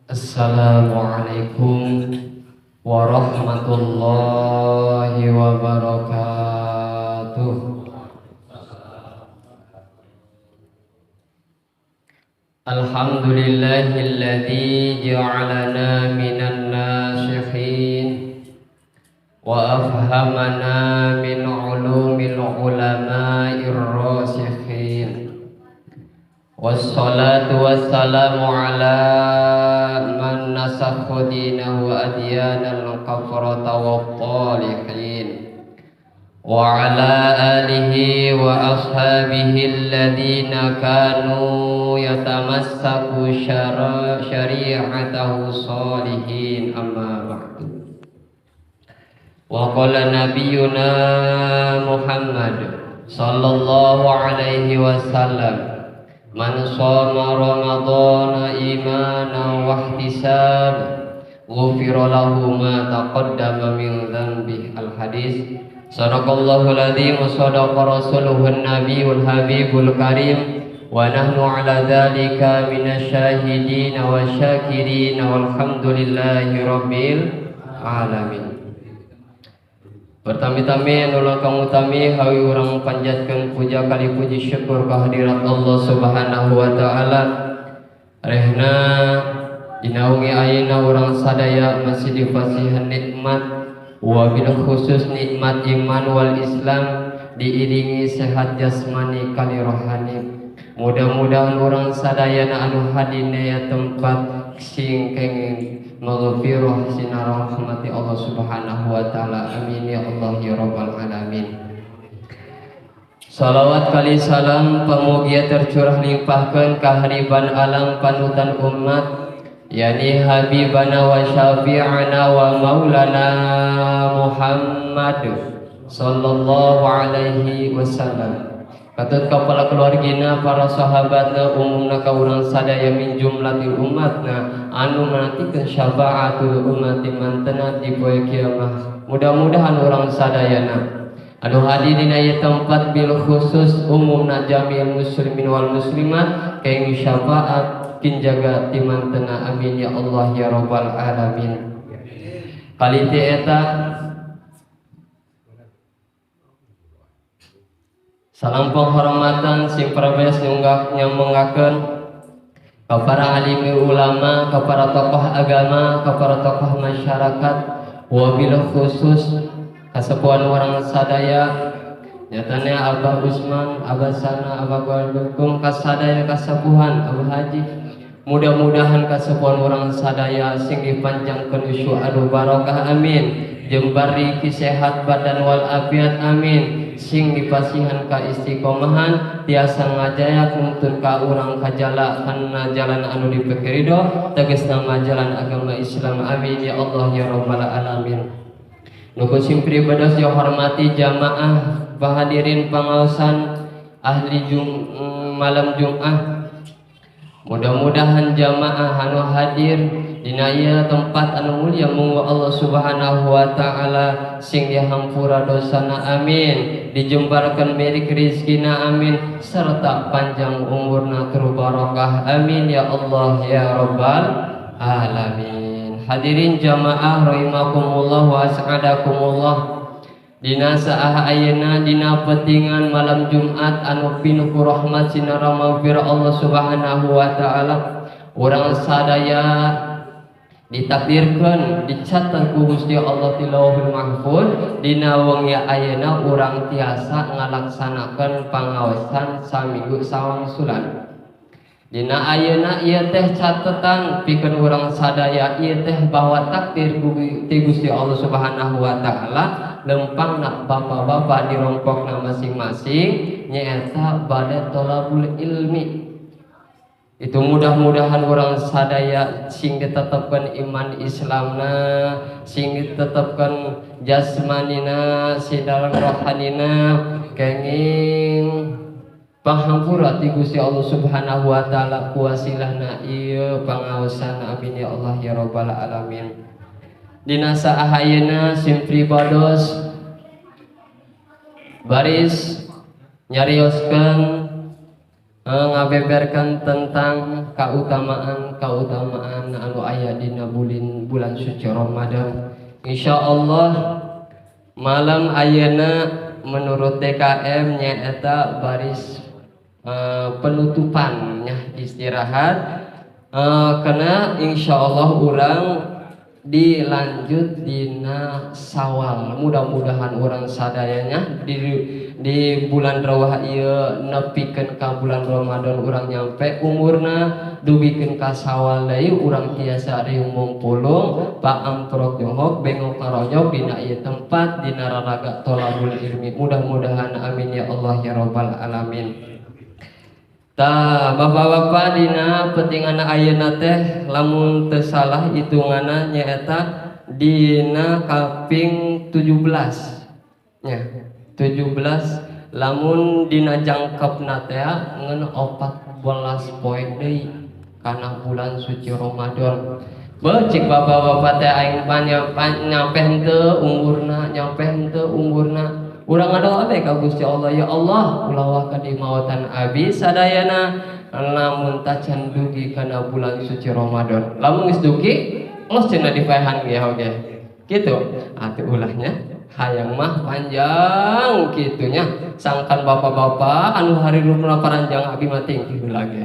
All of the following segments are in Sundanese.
Assalamualaikum warahmatullahi wabarakatuh. Alhamdulillahilladzi ja'alana minan nasihin wa afhamana min ulumil ulama'ir rasikhin. Wassalatu wassalamu ala man nasakha dinahu adyanal kafrata wattalihin wa ala alihi wa ashabihi alladhina kanu yatamassaku syari'atahu salihin, amma ba'du. Wa qala nabiyyuna Muhammad sallallahu alaihi wasallam, man shoma ramadhana imanan wa ihtisab ghufira lahu ma taqaddama min dhanbihi. Al hadis. Sadaqallahul azim wa sadaqa rasuluhun nabiyul habibul karim wa nahnu ala dzalika minasyahidin wa syakirin walhamdulillahi rabbil alamin. Pertami-tami anu langkung utami hawi urang panjatkeun puja kali puji syukur kehadirat Allah Subhanahu wa taala. Rehna dina wengi ayeuna urang sadaya masih difasihan nikmat, wabil khusus nikmat iman wal Islam, diiringi sehat jasmani kali rohani. Mudah-mudahan urang sadayana anu hadina ya tempat sing kenging maghfirah sinar rahmati Allah Subhanahu wa taala. Amin ya Allah ya rabbal alamin. Salawat kali salam pamugia tercurah limpahkeun ka hariban alam panutan umat, yani habibana wa syafi'ana wa maulana Muhammad sallallahu alaihi wasallam. Katut kepala keluargina, para sahabatna, umumna ka urang sadaya min jumlatil umatna anu menantikan syafaatul ummati mantena di poe kiamah. Mudah-mudahan urang sadayana anu hadir dina ieu tempat bil khusus umumna jami'il muslimin wal muslimat kenging syafaat kinjaga ti mantena. Amin ya Allah ya rabbal alamin. Kali ti eta salam penghormatan sing prabes nyumungakeun ka para alimi ulama, ka para tokoh agama, ka para tokoh masyarakat, wabil khusus kasepuhan urang sadaya nyatanya Abah Usman, Abah Sana, Abah Gualdukum, kasadaya kasepuhan Abah Haji. Mudah-mudahan kasepuhan urang sadaya sing dipanjangkeun usyu anu barokah, amin. Jembar ki sehat badan wal afiat, amin. Sing dipasihan ka istiqomahan tiasa ngajaya nuntun ka urang kajala kana jalan anu dipekirido tegas nama jalan agama Islam, amin ya Allah ya rabbal alamin. Nu ku sim pribados dihormati jamaah hadirin pangaosan ahli malam Jumat. Mudah-mudahan jamaah anu hadir dina ieu tempat anu mulia munggu Allah Subhanahu wa taala sing dihampura dosana, amin, dijembarkeun milik rizkina, amin, serta panjang umurna tur barokah, amin ya Allah ya rabbal alamin. Hadirin jamaah rahimakumullah wa as'adakumullah. Dina saah ayeuna dina petingan malam Jumat anu pinuh ku rahmat sinar maghfirah Allah Subhanahu wa taala, urang sadaya ditakdirkeun dicatat ku Gusti Allah di Lauhul Mahfuz dina wengi ayeuna urang tiasa ngalaksanakeun pangaosan saminggu sawangsulan. Dina ayeuna ieu teh catetan pikeun urang sadaya ieu teh bahwa takdir ti Gusti Allah Subhanahu wa taala lempangna bapak-bapak dirompokna masing-masing nyaeta bade tolabul ilmi. Itu mudah-mudahan orang sadaya sing ditetapkan iman Islamna, sing ditetapkan jasmanina, sidalang rohanina, kenging panghampura ti Gusti Allah Subhanahu wa taala kuwasilahna ieu pangaosan, amin ya Allah ya rabbal alamin. Dina saah ayeuna sim pribados baris nyarioskeun ngabeberkan tentang kautamaan-kautamaan anu aya aya dina bulan suci Ramadan. Insyaallah malam ayeuna menurut DKM nyaeta baris penutupan nya istirahat, karena insyaallah urang dilanjut dina Sawal. Mudah-mudahan urang sadayanya di bulan Rawah ieu nepikeun ka bulan Ramadan urang nyampe umurna dugikeun ka Sawal deui urang tiasa riung mumpulung paamprok jonghok bengok karonyok dina ieu tempat dina raraga tolabul ilmi. Mudah-mudahan amin ya Allah ya rabbal alamin. Tah bapak-bapak dina pentingana ayeuna teh lamun teu salah hitunganna nyaeta dina kaping 17 nya, 17 lamun dina jangkepna teh ngan 14 poe deui kana bulan suci Ramadan. Beuh cik bapak-bapak teh aing nyampe henteu umurna, nyampe henteu umurna. Urang ngadoa bae ka Gusti Allah, ya Allah ulah waka di mawatan abi sadayana lamun tacan dugi kana bulan suci Ramadan. Lamun geus dugi los cenah dipaehan ge oge. Kitu atuh ulahnya hayang mah panjang kitunya sangkan bapak-bapak anu harirupna paranjang abi mah tinggi heula ge.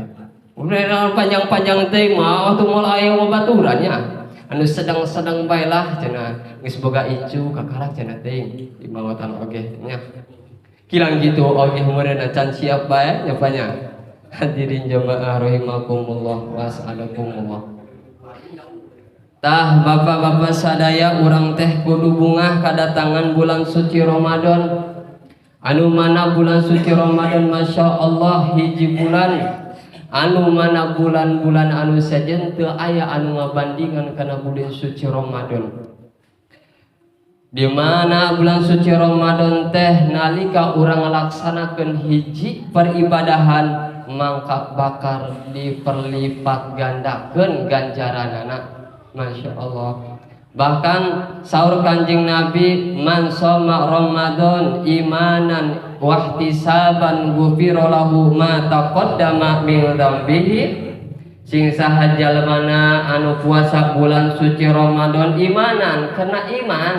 Udah panjang-panjang teh mah atuh moal aya babaturannya. Anu sedang-sedang bae lah cenah geus boga incu kakarak cenah teuing di mawatan oge nya. Kilang gitu oge meureun can siap bae nya nya. Hadirin jamaah rahimakumullah wasalakumullah. Tah bapak-bapak sadaya urang teh kudu bungah kadatangan bulan suci Ramadan. Anu mana bulan suci Ramadan Masya Allah hiji bulan anu mana bulan-bulan anu sejen teu aya anu ngabandingan kana bulan suci Ramadan. Di mana bulan suci Ramadan teh nalika urang ngalaksanakeun hiji peribadahan mangka bakar diperlipat gandakeun ganjaranana. Masya Allah. Bahkan saur Kanjeng Nabi man shoma Ramadan imanan wahtisaban ghufira lahu ma taqaddama min dzambihi. Sing saha jalmana anu puasa bulan suci Ramadan imanan karena iman,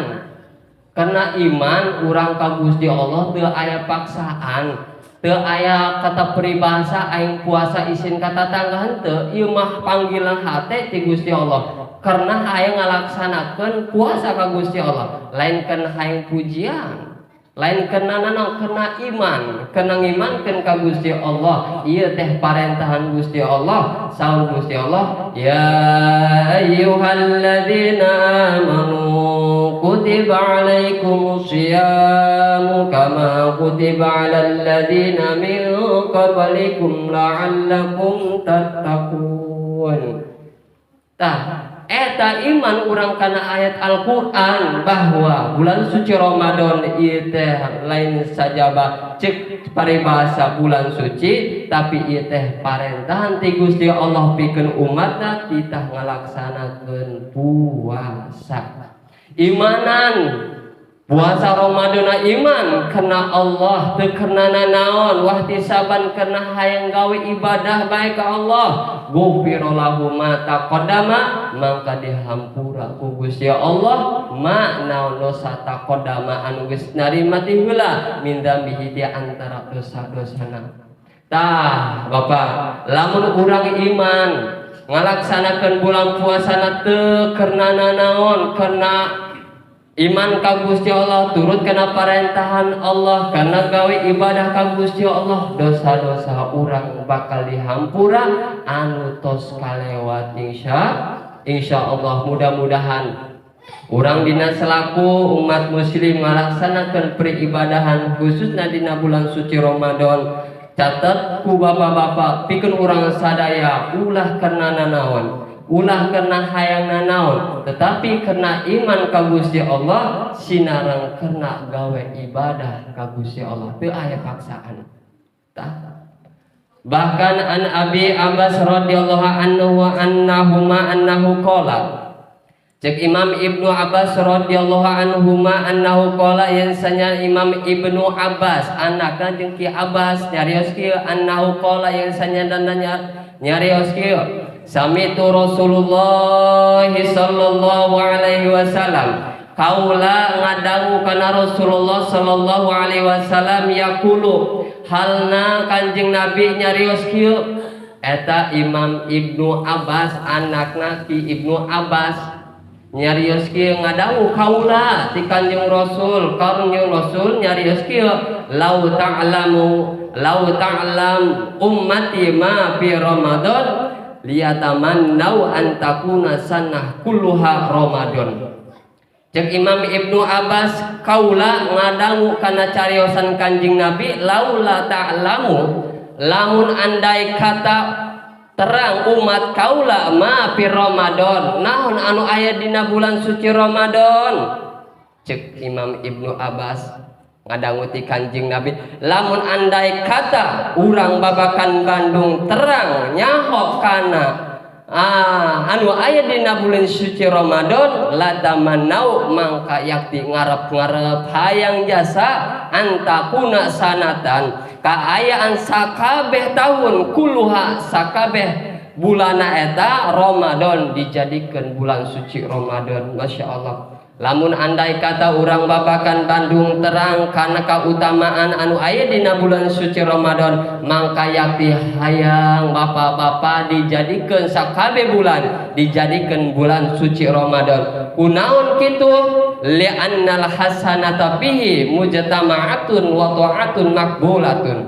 karena iman urang ka Gusti Allah teu aya paksaan, teu aya kata peribahasa aing puasa isin ka tatangga henteu, ieu mah panggilan hate ti Gusti Allah. Karena hayang ngalaksanakeun puasa ka Gusti Allah, lain kana hayang pujian, lain kana nanaon, kana iman, kana ngimankeun ka Gusti Allah. Ieu teh parentahan Gusti Allah, saur Gusti Allah, ya ayyuhalladzina amanu kutiba alaikumusyiyamu kama kutiba alal ladzina min qablikum la'allakum tattaqun. Tah eta iman urang kana ayat Al-Qur'an bahwa bulan suci Ramadan ieu teh lain sajaba cek paribasa bulan suci, tapi ieu teh parentahan ti Gusti Allah pikeun umatna titah ngalaksanakeun puasa. Imanan puasa Ramadan iman karena Allah teu karena nanaon wahtisaban karena hayang gawe ibadah bae ka Allah. Ghufira lahu ma taqaddama mangka dihampura ku Gusti Allah ma naon dosa taqaddama anu geus narima ti heula min dzambihi di antara dosa-dosana. Tah Bapak lamun urang iman ngalaksanakeun bulan puasana teu karena nanaon karena iman ka Gusti Allah, turut kana parentahan Allah, karena gawe ibadah ka Gusti Allah, dosa-dosa urang bakal dihampura anu tos kalewat insya Allah. Mudah-mudahan urang dina selaku umat muslim ngalaksanakeun peribadahan khususna dina bulan suci Ramadan. Catat ku bapak-bapak pikeun urang sadaya ulah karena nanaon, ulah karena hayang nanaon, tetapi karena iman ka Gusti Allah sinareng karena gawe ibadah ka Gusti Allah teu aya paksaan. Tah bahkan an Abi Abbas radhiyallahu anhu wa annahuma annahu qala, cek Imam Ibnu Abbas radhiyallahu anhuma annahu qala yen sanya Imam Ibnu Abbas anakna jeung Ki Abbas nyarios kieu annahu qala yen sanya dan nyarios kieu Sami'tu Rasulullah sallallahu alaihi wasallam, kaula ngadangu kana Rasulullah sallallahu alaihi wasallam, yaqulu, halna Kanjeng Nabi nyarios kieu. Eta Imam Ibnu Abbas, anakna Ki Ibnu Abbas, nyarios kieu, ngadangu kaula ti Kanjeng Rasul, Kanjeng Rasul nyarios kieu, lau ta'lamu, lau ta'lam ummati ma fi Ramadan liyatamannau an takuna sanah kulluha Ramadan. Cek Imam Ibnu Abbas, kaula ngadangu kana cariosan Kanjeng Nabi, laula ta'lamu, lamun andai kata terang umat kaula, ma fi Ramadan, naon anu aya dina bulan suci Ramadan. Cek Imam Ibnu Abbas, ngadangu ti Kanjeng Nabi, lamun andai kata urang Babakan Bandung terang nyaho kana anu aya dina bulan suci Ramadan, latamannau, mangka yakti ngarep-ngarep hayang jasa, antakuna sanatan, kaayaan sakabeh tahun, kulluha, sakabeh bulana eta Ramadan, dijadikan bulan suci Ramadan. Masya Allah, lamun andai kata urang Babakan Bandung terang karena keutamaan anu aya dina bulan suci Ramadan, mangka yakti hayang bapak-bapak dijadikan sakabeh bulan dijadikan bulan suci Ramadan. Kunaon kitu? Li'annal hasanata fihi mujtama'atun wa ta'atun maqbulatun.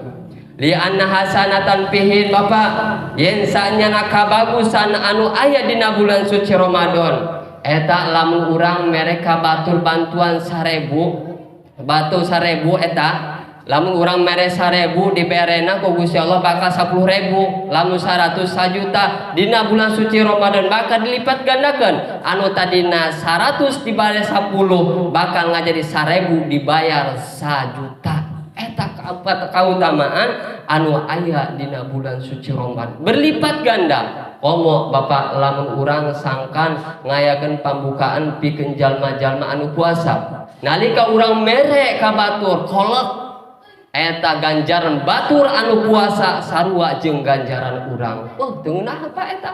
Li'anna hasanatan fihi, bapak, yen sanyana kabagusan anu aya dina bulan suci Ramadan eta, lamun urang mereka batur bantuan 1000, batu 1000 eta, lamun urang mere 1000, diberena ku Gusti Allah bakal 10.000. Lamun 100, 1 juta. Dina bulan suci Ramadan bakal dilipat gandakan. Anu tadina 100 dibayar 10, bakal ngajadi 1000 dibayar 1 juta. Eta keempat kautamaan anu aya dina bulan suci Ramadan, berlipat ganda. Komo bapak, lamun urang sangkan ngayakeun pambukaan pikeun jalma-jalma anu puasa, nalika urang mere ka batur kolek, eta ganjaran batur anu puasa sarua jeung ganjaran urang. Oh, teu ngeunah apa eta?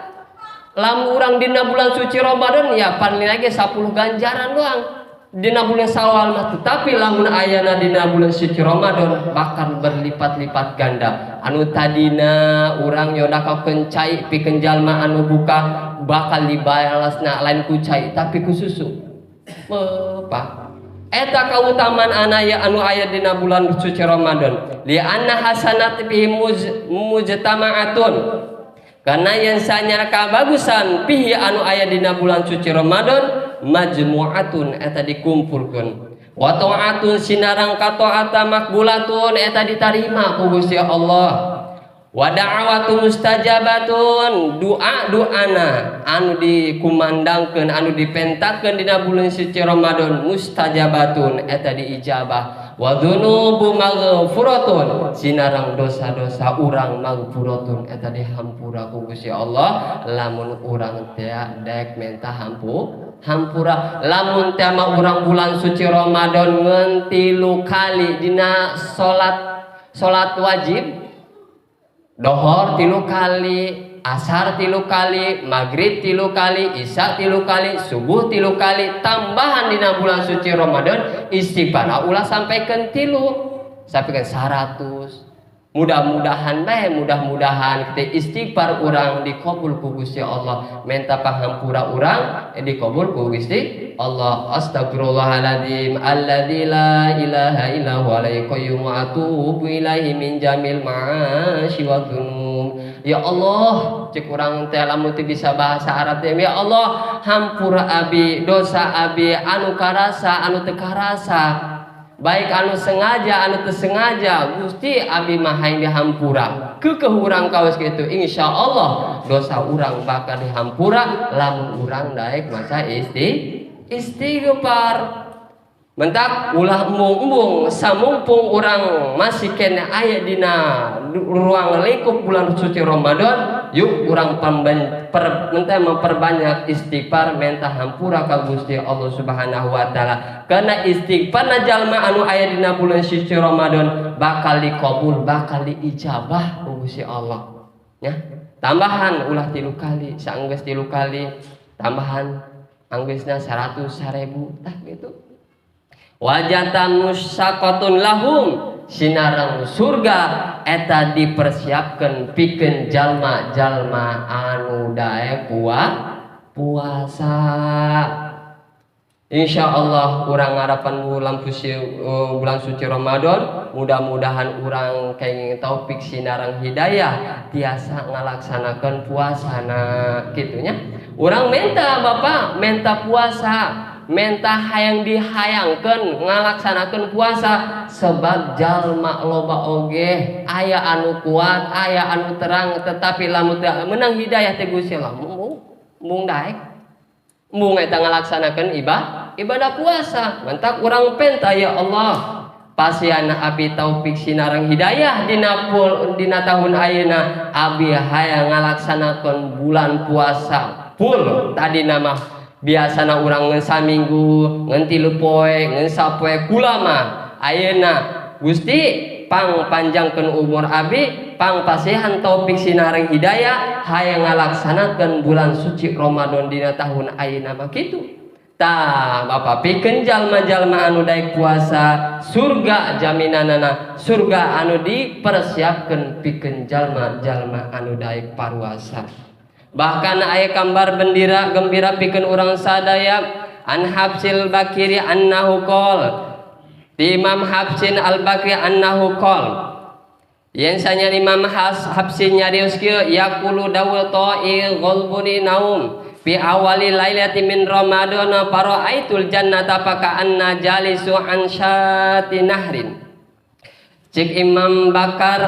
Lamun urang dina bulan suci Ramadan ya paling lagi 10 ganjaran doang dina bulan Syawal mah, tetapi lamun ayana dina bulan suci Ramadan bahkan berlipat-lipat ganda. Anu tadina urang nyodakakeun cai pikeun jalma anu buka, bakal dibalasna lain ku cai tapi ku susu. Pak, eta kautamaan anaya anu aya dina bulan suci Ramadan. Li anna hasanat fihi mujtama'atun, karena yang sanyana kabagusan, fihi, anu aya dina bulan suci Ramadan, majmu'atun, eta dikumpulkeun, wa ta'atun, sinarang kataata, makbulatun, eta ditarima ku Gusti Allah, wa da'watu mustajabatun, doa doana anu dikumandangkeun, anu dipentakeun dina bulan suci Ramadan, mustajabatun, eta diijabah, wa dzunubu maghfuratun, sinarang dosa-dosa urang, maghfuratun, eta dihampura ku Gusti Allah lamun urang teh dek menta hampura. Lamun teh mah urang bulan suci Ramadan ngan tilu kali dina salat, salat wajib, dohor tilu kali, asar tilu kali, maghrib tilu kali, isya tilu kali, subuh tilu kali, tambahan dina bulan suci Ramadan istighfar ulah sampai ke tilu, sampai ke 100. Mudah-mudahan bae, mudah-mudahan kita istighfar urang dikabul ku Gusti Allah, minta panghampura urang dikabul ku Gusti Allah. Astagfirullahaladzim alladzi la ilaha illa huwa qayyum wa atubu ilaihi min jamil ma'asi wa dzunub. Ya Allah, cek urang teh lamun teu bisa bahasa Arab teh, ya Allah, hampura abi dosa abi anu karasa, anu teu karasa, baik anu sengaja, anu teu sengaja. Gusti, abi mah hayang dihampura. Keukeuh urang kawas kitu, insyaallah dosa urang bakal dihampura lamun urang daek maca istighfar. Mentak ulah embung-embung, samumpung urang masih kene aya dina ruang lingkup bulan suci Ramadan, yuk urang mentah memperbanyak istighfar, minta hampura ka Gusti Allah Subhanahu wa taala, karena istighfar jalma anu aya dina bulan suci Ramadan bakal dikabul, bakal diijabah ku Gusti Allah, ya. Tambahan ulah 3 kali, saenggeus 3 kali tambahan anggeusna 100 1000 tah gitu. Wajata musaqatun lahum sinareng surga eta dipersiapkeun pikeun jalma-jalma anu daek puasa. Insya Allah urang ngarapan bulan suci Ramadan, mudah-mudahan urang kenging taufik sinareng hidayah tiasa ngalaksanakeun puasana kitunya. Urang menta Bapak, menta puasa, menta hayang dihayangkeun ngalaksanakeun puasa sebab jalma loba oge aya anu kuat, aya anu terang, tetapi lamun teu meunang hidayah teh Gusti Allah mung daek mung eta ngalaksanakeun ibadah puasa. Mantak urang penta ya Allah pasiana abi taufik sinareng hidayah dina tahun ayeuna abi hayang ngalaksanakeun bulan puasa full. Tadi nama biasana urang ngan saminggu ngan 3 poe ngan sapoe kulama ayeuna Gusti pang panjangkeun umur abi, pang pasihan taufik sinareng hidayah hayang ngalaksanakeun bulan suci Ramadan dina tahun ayeuna mah kitu. Tah Bapak pikeun jalma-jalma anu daek puasa surga jaminanana, surga anu dipersiapkeun pikeun jalma-jalma anu daek paruasa. Bahkan aya kambar bendera gembira pikeun urang sadaya an Habsil Bakiri annahu qol Imam Habsin Al-Bakri annahu qol yen sanya Imam Habsin nyarios kieu yaqulu dawul ta'i ghalbuni naum fi awali lailati min Ramadan fara'aitul jannata faka'anna jalisu an syati nahrin. Cik Imam Bakar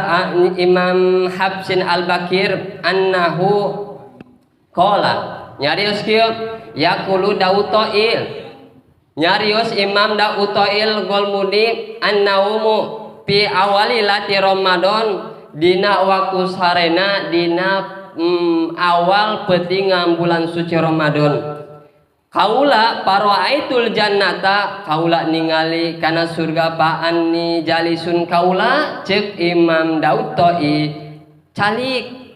Imam Habsin Al-Bakir annahu qala nyarios kieu yaqulu dawu ta'il nyarios Imam Daud Ta'il Golmudi annaumu fi awali lati Ramadan dina waktu sarena dina awal petingan bulan suci Ramadan kaula para'aitul jannata kaula ningali kana surga pa'anni jalisun kaula cek Imam Daud Ta'i calik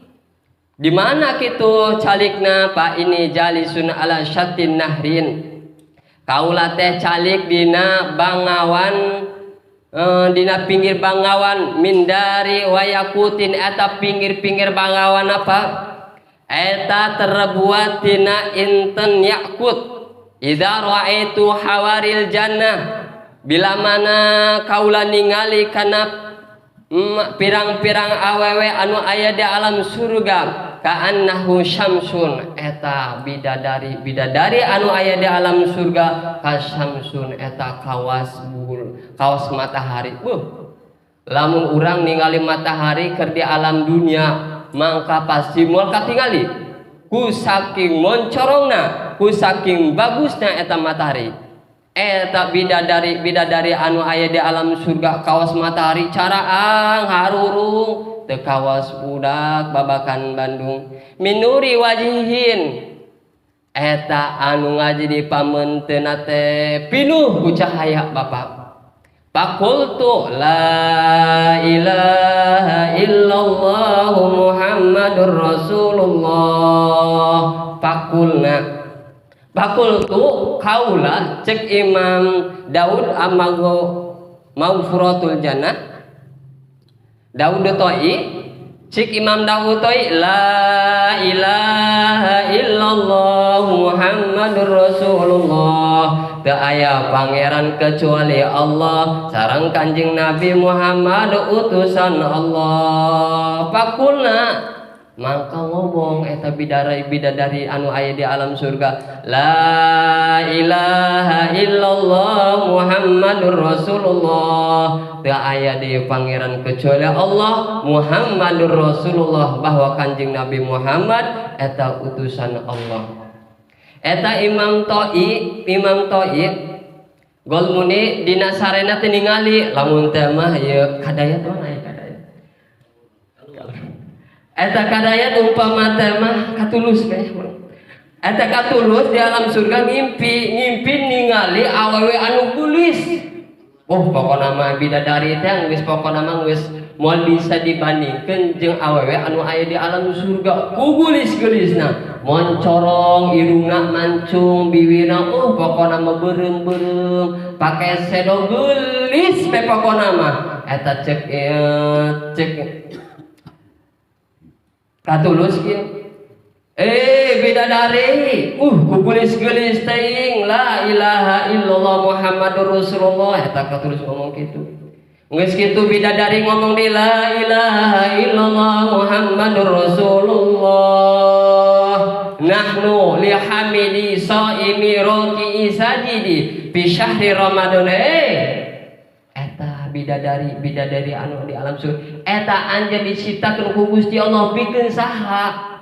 di mana kitu calikna pa ini jalisun ala syatin nahrin kaula teh calik dina bangawan dina pinggir bangawan mindari wayakutin eta pinggir-pinggir bangawan apa eta terbuat tina inten yakut idza raaitu hawaril jannah bila mana kaula ningali kana pirang-pirang awewe anu aya di alam surga ka'annahu syamsun eta bidadari bidadari anu aya di alam surga kasyamsun eta kawas bul kawas matahari. Lamun urang ningali matahari keur di alam dunia mangka pasti moal katingali ku saking moncorongna ku saking bagusna eta matahari eta bidadari bidadari anu aya di alam surga kawas matahari caraang harurung teu kawas budak babakan Bandung minuri wajihin eta anu ngaji di pamenteuna teh pinuh ku cahaya Bapak. Faqultu la ilaha illallah Muhammadur Rasulullah. Faqulna faqultu kaula cek Imam Daud amago maghfiratul jannah Daud Ta'i cik Imam Daud Ta'i la ilaha illallah Muhammadur Rasulullah teu aya pangeran kecuali Allah sareng Kanjeng Nabi Muhammad utusan Allah. Fakulna mangka ngomong eta bidadari bidadari anu aya di alam surga la ilaha illallah Muhammadur Rasulullah teu aya di pangeran kecuali Allah Muhammadur Rasulullah bahwa Kanjeng Nabi Muhammad eta utusan Allah. Eta Imam Ta'i Imam Ta'i Golmuni dina sarena teh ningali lamun teh mah ieu kadayat mah aya kadayat eta kadayat umpama teh mah katulus we eta katulus di alam surga ngimpi ngimpi ningali awewe anu geulis. Oh pokona mah bidadari teh geus pokona mah geus Moal bisa dibandingkeun jeung awewe anu aya di alam surga. Ku geulis-geulisna, moncorong irungna, mancung biwirna, pokona mah beureum-beureum, pake sedo geulis be pokona mah. Eta cek cek katulus kieu. Eh, bidadari, ku geulis-geulis teuing, la ilaha illallah Muhammadur Rasulullah. Eta katulus ngomong kitu. Geus kitu bidadari ngomong di la ilaha illallah Muhammadur Rasulullah. Nahnu li hamidi shaimi roki'i sajidi fi syahri Ramadan. Eta bidadari, bidadari anu di alam surga. Eta anjeun diciptakeun ku Gusti Allah pikeun saha?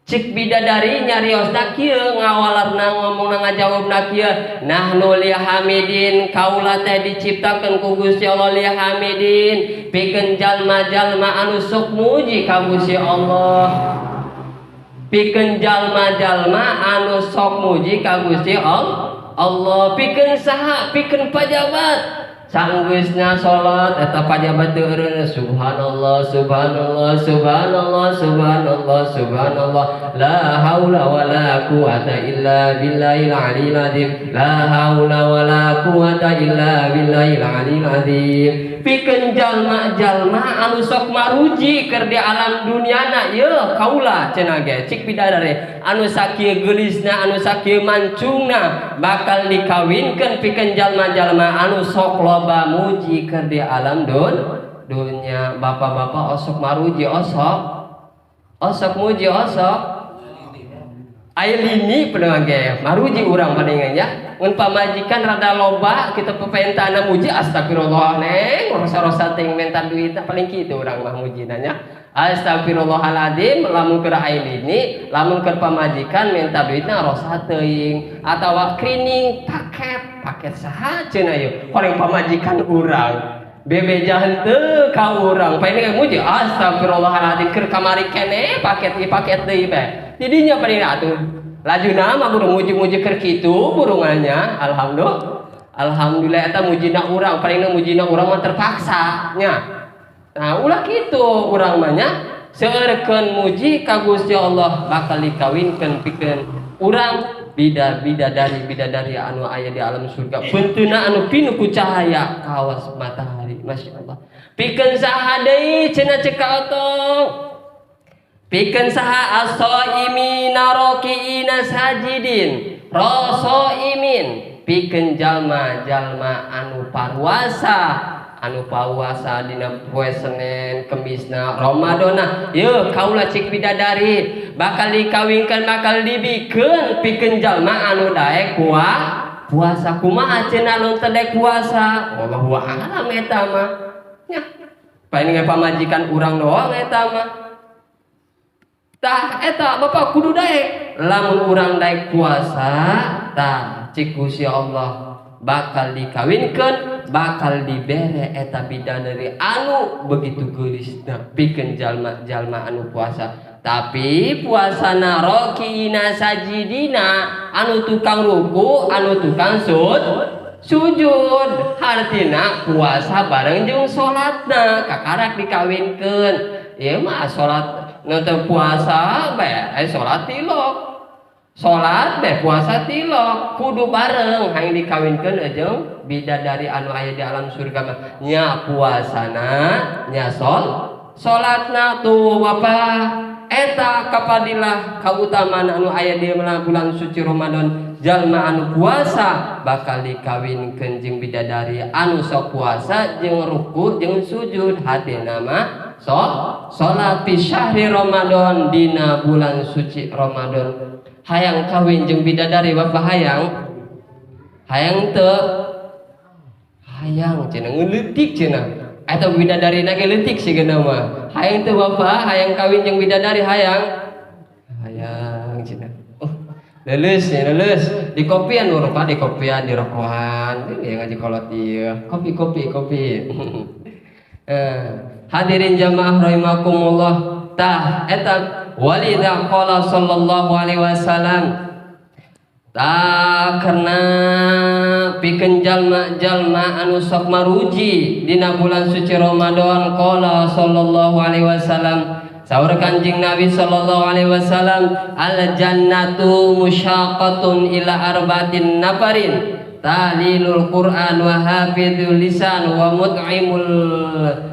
Cik bidadari nyariosna kieu, ngawalarna ngomongna ngajawabna kieu, nahnu li hamidin, kaula teh diciptakeun ku Gusti Allah li hamidin, pikeun jalma-jalma anu sok muji ka Gusti Allah, pikeun jalma-jalma anu sok muji ka Gusti Allah. Pikeun saha? Pikeun pajabat. Sanggeusna salat eta pajabat teu eureun, subhanallah subhanallah subhanallah subhanallah subhanallah, la haula wala quwata illa billahil aliyil azim, la haula wala quwata illa billahil aliyil azim. Pikeun jalma-jalma anu sok maruji keur di alam duniana yeuh kaula cenah ge. Cik bidadari anu sakieu geulisna, anu sakieu mancungna bakal dikawinkeun pikeun jalma-jalma anu sok loba muji keur di alam dunya. Bapak-bapak osok maruji, osok osok muji, osok aya lini pernah ge maruji urang palingan ya. Mun pamajikan rada loba kita pepentana muji, astagfirullah neng, rosa-rosa ting menta duit paling kitu urang mah mujina nya. Astagfirullahaladzim, lamun keur aya lini, lamun keur pamajikan menta duitna rosa teuing atawa cleaning paket, paket saha cenah ieu horeng pamajikan urang bebeja henteu ka urang paling muji, astagfirullahaladzim keur kamari keneh paket ieu paket deui bae didinya paling atuh lajuna mah buru muji-muji keur kitu burungannya. Alhamdulillah, alhamdulillah eta mujina urang paling mujina urang mah terpaksa nya. Nah ulah kitu urang mah nya, seueurkeun muji ka Gusti Allah bakal dikawinkeun pikeun urang bidadari bidadari anu aya di alam surga, benteuna anu pinuh ku cahaya kawas matahari. Masyaallah. Pikeun saha deui cenah cek ka otong? Pikeun saha? As-shaimina raki'ina sajidin rasaimin, pikeun jalma-jalma anu paruasa, anu puasa dina poe Senin Kemisna Ramadana yeuh kaula cik bidadari bakal dikawinkeun, bakal dibikeun pikeun jalma anu daek puasa. Kumaha cenah nu teu daek puasa? Wallahu a'lam eta mah nya, paling ge pamajikan urang doang eta mah. Tah eta bapak kudu daek, lamun urang daek puasa tah cik Gusti Allah bakal dikawinkeun, bakal dibere eta bidadari anu begitu geulisna pikeun jalma-jalma anu puasa. Tapi puasana rokiina sajidina, anu tukang ruku, anu tukang sujud, hartina puasa bareng jeung salatna kakarak dikawinkeun. Ieu mah salat nu puasa bae salat tilok, salat beh puasa tilok, kudu bareng hayang dikawinkeun jeung bidadari anu aya di alam surga mah nya puasana nya salatna. Tuh bapak, eta kapadilah kautamaan anu aya di bulan suci Ramadan. Jalma anu puasa bakal dikawinkeun jeung bidadari anu sok puasa jeung ruku jeung sujud, hatina mah salat fi syahri Ramadan, dina bulan suci Ramadan. Hayang kawin jeung bidadari bapak? Hayang? Hayang teu? Hayang cenah, leutik cenah eta bidadari na ge leutik sigana mah. Hayang teu bapak? Hayang kawin jeung bidadari? Hayang, hayang cenah. Oh, leuleus ya, leuleus di kopian rupa, di kopian, di rokokan ini ngaji kolot ieu kopi kopi kopi. Hadirin jamaah rahimakumullah, tah eta walidha qala sallallahu alaihi wasallam. Tah karena Pikeun jalma-jalma anu sok maruji dina bulan suci Ramadan. Qala sallallahu alaihi wasallam, saur Kanjeng Nabi sallallahu alaihi wasallam, al jannatu musyaqatun ila arba'atin nafarin, talilul Quran wa hafizul lisan wa mut'imul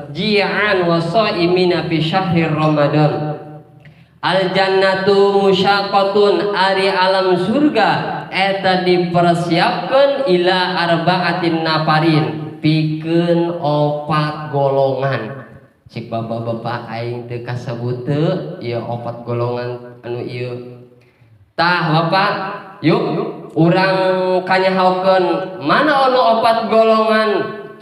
ji'an wa shaimina fi syahrir Ramadan. Al jannatu musyaqatun, ari alam surga eta dipersiapkan, ila arba'atin nafarin, pikeun opat golongan. Cik bapak-bapak, aing teu kasebut teu ieu opat golongan anu ieu. Tah bapak, yuk urang kanyahokeun mana anu opat golongan.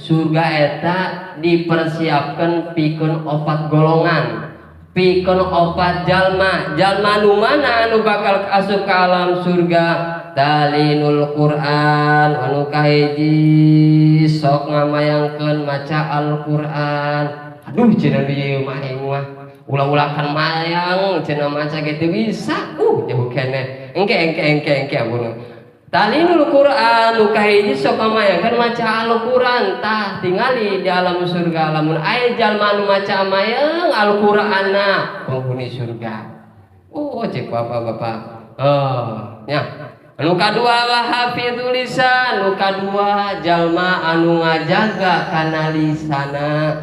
Surga eta dipersiapkan pikeun opat golongan, pikeun opat jalma. Jalma anu mana anu bakal asup ke alam surga? Talinul Quran, anu kahiji sok ngamayangkeun maca Al-Quran. Aduh, cenah, ieu mah aing mah ulah-ulakan mayang cenah, maca gitu bisa jauh keneh. Engke, engke, engke, engke ampun. Talinul Quran, nu kahiji sok ngamayangkeun maca Al-Quran. Tah, tingali di alam surga lamun aya jalma anu maca mayang Al-Qur'anna penghuni surga. Oh, cek bapak-bapak, oh nya. Anu kadua, wa hafizul lisan, nu kadua jalma anu ngajaga kana lisana.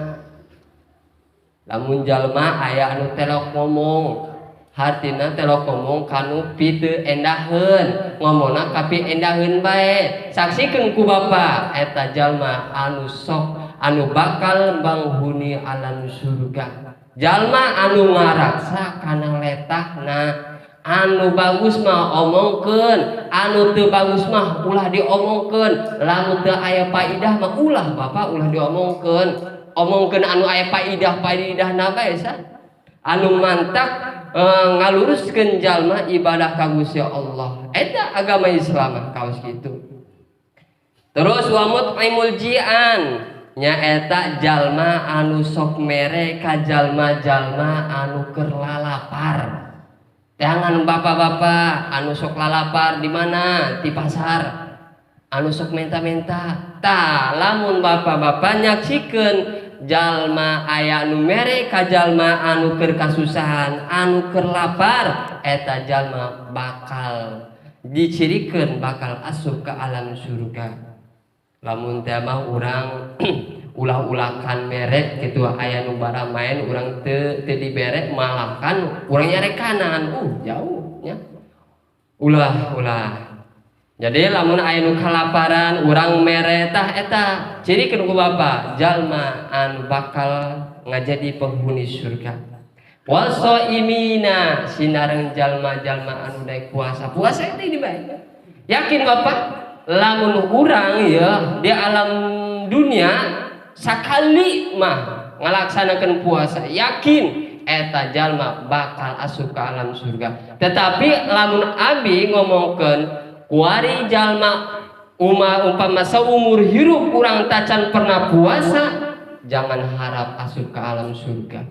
Lamun jalma aya anu telok ngomong, hartina telok ngomong kanu piteu endaheun, ngomongna kapi endaheun bae, saksikeun ku bapa eta jalma anu sok anu bakal manghuni alam surga. Jalma anu ngaraksa kana letahna, anu bagus mah omongkeun, anu teu bagus mah ulah diomongkeun. Lamun teu aya faidah mah ulah, bapak, ulah diomongkeun. Omongkeun anu aya faidah, faidahna bae sa anu mantak ngaluruskeun jalma ibadah ka Gusti Allah. Eta agama Islam mah kaos kitu. Terus wa mut'imul ji'an, nyaeta jalma anu sok mere ka jalma-jalma anu keur lalapar. Jangan bapak-bapak anu sok lalapar di mana? Di pasar, anu sok minta-minta. Tah, lamun bapak-bapak nyaksikeun jalma aya anu mere ka jalma anu keur kasusahan, anu keur lapar, eta jalma bakal dicirikeun bakal asup ke alam surga. Lamun teh mah urang ulah-ulakan mere gitu. Aya nu baramaen, urang teu teu dibere, malah kan urang nyarekanan, jauh nya. Ulah, ulah. Jadi lamun aya nu kalaparan, urang mere, tah eta cirikeun ku bapa jalma anu bakal ngajadi penghuni surga. Wasoimina, sinareng jalma-jalma anu daek puasa. Puasa itu ini baik. Yakin bapak, lamun urang ya di alam dunia sakali mah ngalaksanakan puasa, yakin eta jalma bakal asup ke alam surga. Tetapi lamun abi ngomongkeun kuari jalma uma umpama seumur hirup urang tacan pernah puasa, jangan harap asup ke alam surga.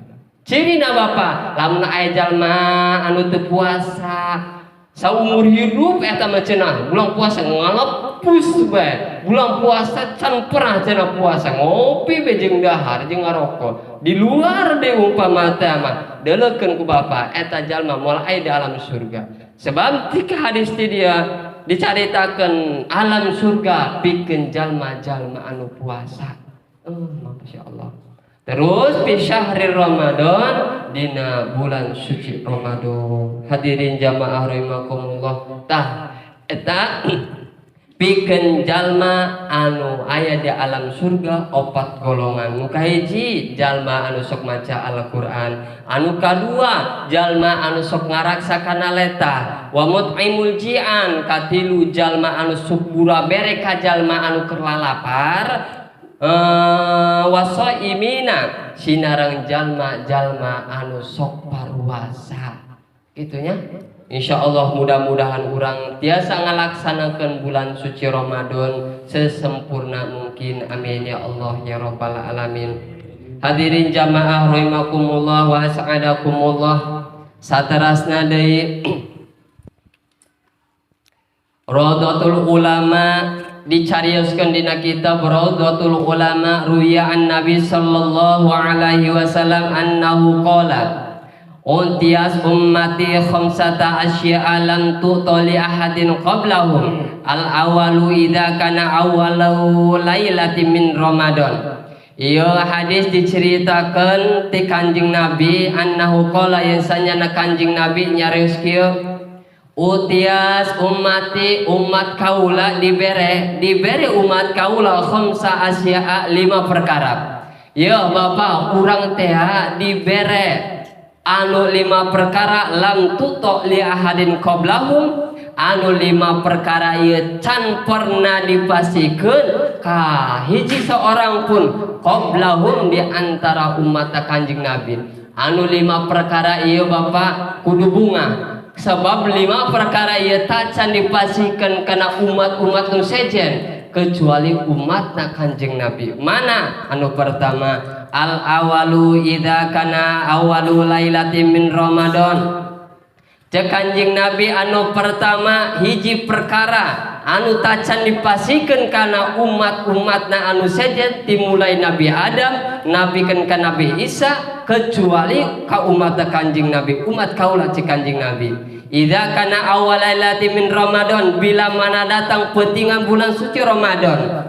Cirina bapak, lamun aya jalma anu teu puasa saumur hidup, eta mah cenah bulan puasa ngalepus bae, bulan puasa can pernah cenah puasa, ngopi be jeung dahar jeung ngarokok di luar deh umpama teh mah, deuleukeun ku bapa eta jalma moal aya di alam surga. Sebab tika hadis ti dia dicaritakeun alam surga pikeun jalma-jalma anu puasa. Oh, masya Allah. Terus fi syahri Ramadan, dina bulan suci Ramadan. Hadirin jamaah rahimakumullah. Tah eta pikeun jalma anu aya di alam surga opat golongan. Nu kahiji jalma anu sok maca Al-Qur'an, anu kadua jalma anu sok ngaraksa kana letah, wa mut'imul ji'an, katilu jalma anu sok bere ka jalma anu keur lalapar, wasoimina, sinareng jalma-jalma anu sok paruasa. Itunya Insya Allah mudah-mudahan urang tiasa ngalaksanakan bulan suci Ramadan sesempurna mungkin. Amin ya Allah ya Rabbal alamin. Hadirin jamaah rahimakumullah wa as'adakumullah. Saterasna deui, Rodotul Ulama. Dicarioskeun dina kitab Raudhatul Ulama, ruya an Nabi sallallahu alaihi wasallam annahu qala U'tiyat ummati khamsata asya'a lam tu'ta li ahadin qablahum. Al awalu idza kana awwalu lailatin min Ramadan. Ieu hadis diceritakan ti Kanjeng Nabi annahu qala yang sanyana Kanjeng Nabi nyarios kieu, U'tiyat ummati, umat kaula dibere, dibere umat kaula, khamsa asya'a, lima perkara. Ya Bapak, urang teh dibere anu lima perkara, lam tu'ta li ahadin qablahum, anu lima perkara ieu can pernah dipasihkeun ka hiji seorang pun, qablahum, di antara umat Kanjeng Nabi. Anu lima perkara ieu, Bapak, kudu bunga, sebab lima perkara ieu tacan dipasihkeun kana umat-umat nu sejen kecuali umat Kanjeng Nabi. Mana anu pertama? Al awalu idza kana awalu lailatin min Ramadan. Cek Kanjeng Nabi, anu pertama, hiji perkara anu tacan dipasihkeun kana umat-umatna anu sejen dimulai Nabi Adam nepikeun ka Nabi Isa kecuali ka umat Kanjeng Nabi, umat kaula. Cek Kanjeng Nabi, idza kana awal lailatin min Ramadan, bila mana datang peutingan bulan suci Ramadan,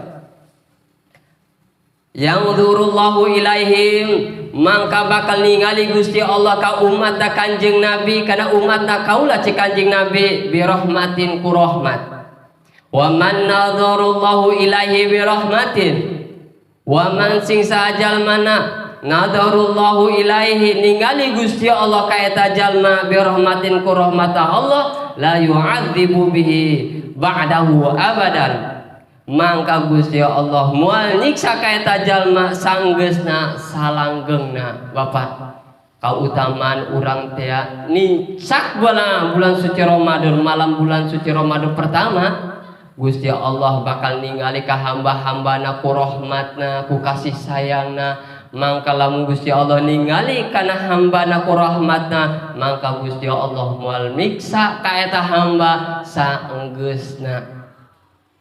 yanzurullahu ilaihim, mangka bakal ningali Gusti Allah ka umat Kanjeng Nabi, kana umat kaula. Cek Kanjeng Nabi, birahmatin, ku rahmat. Wa man nadharullahu ilaihi birahmatin, wa man, sing saha mana, nadharullahu ilaihi, ningali Gusti Allah ka eta jalma, birahmatin, ku rahmat Allah, la yu'adzibu bihi ba'dahu abadan, mangka Gusti Allah moal nyiksa ka eta jalma sanggeusna salanggengna. Bapak, kautamaan urang teh nincak bulan bulan suci Ramadan, malam bulan suci Ramadan pertama, Gusti Allah bakal ningali ka hamba-hambana ku rahmatna, ku kasih sayangna. Mangka lamun Gusti Allah ningali kana hambana ku rahmatna, mangka Gusti Allah moal miksa ka eta hamba saenggeusna.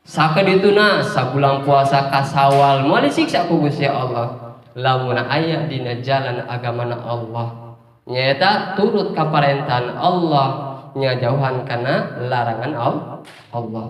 Sakadituna sabulan puasa ka Sawal moal disiksa ku Gusti Allah lamun aya dina jalan agamana Allah, nyaeta turut ka parentahan Allah, nyajauhan kana larangan Allah.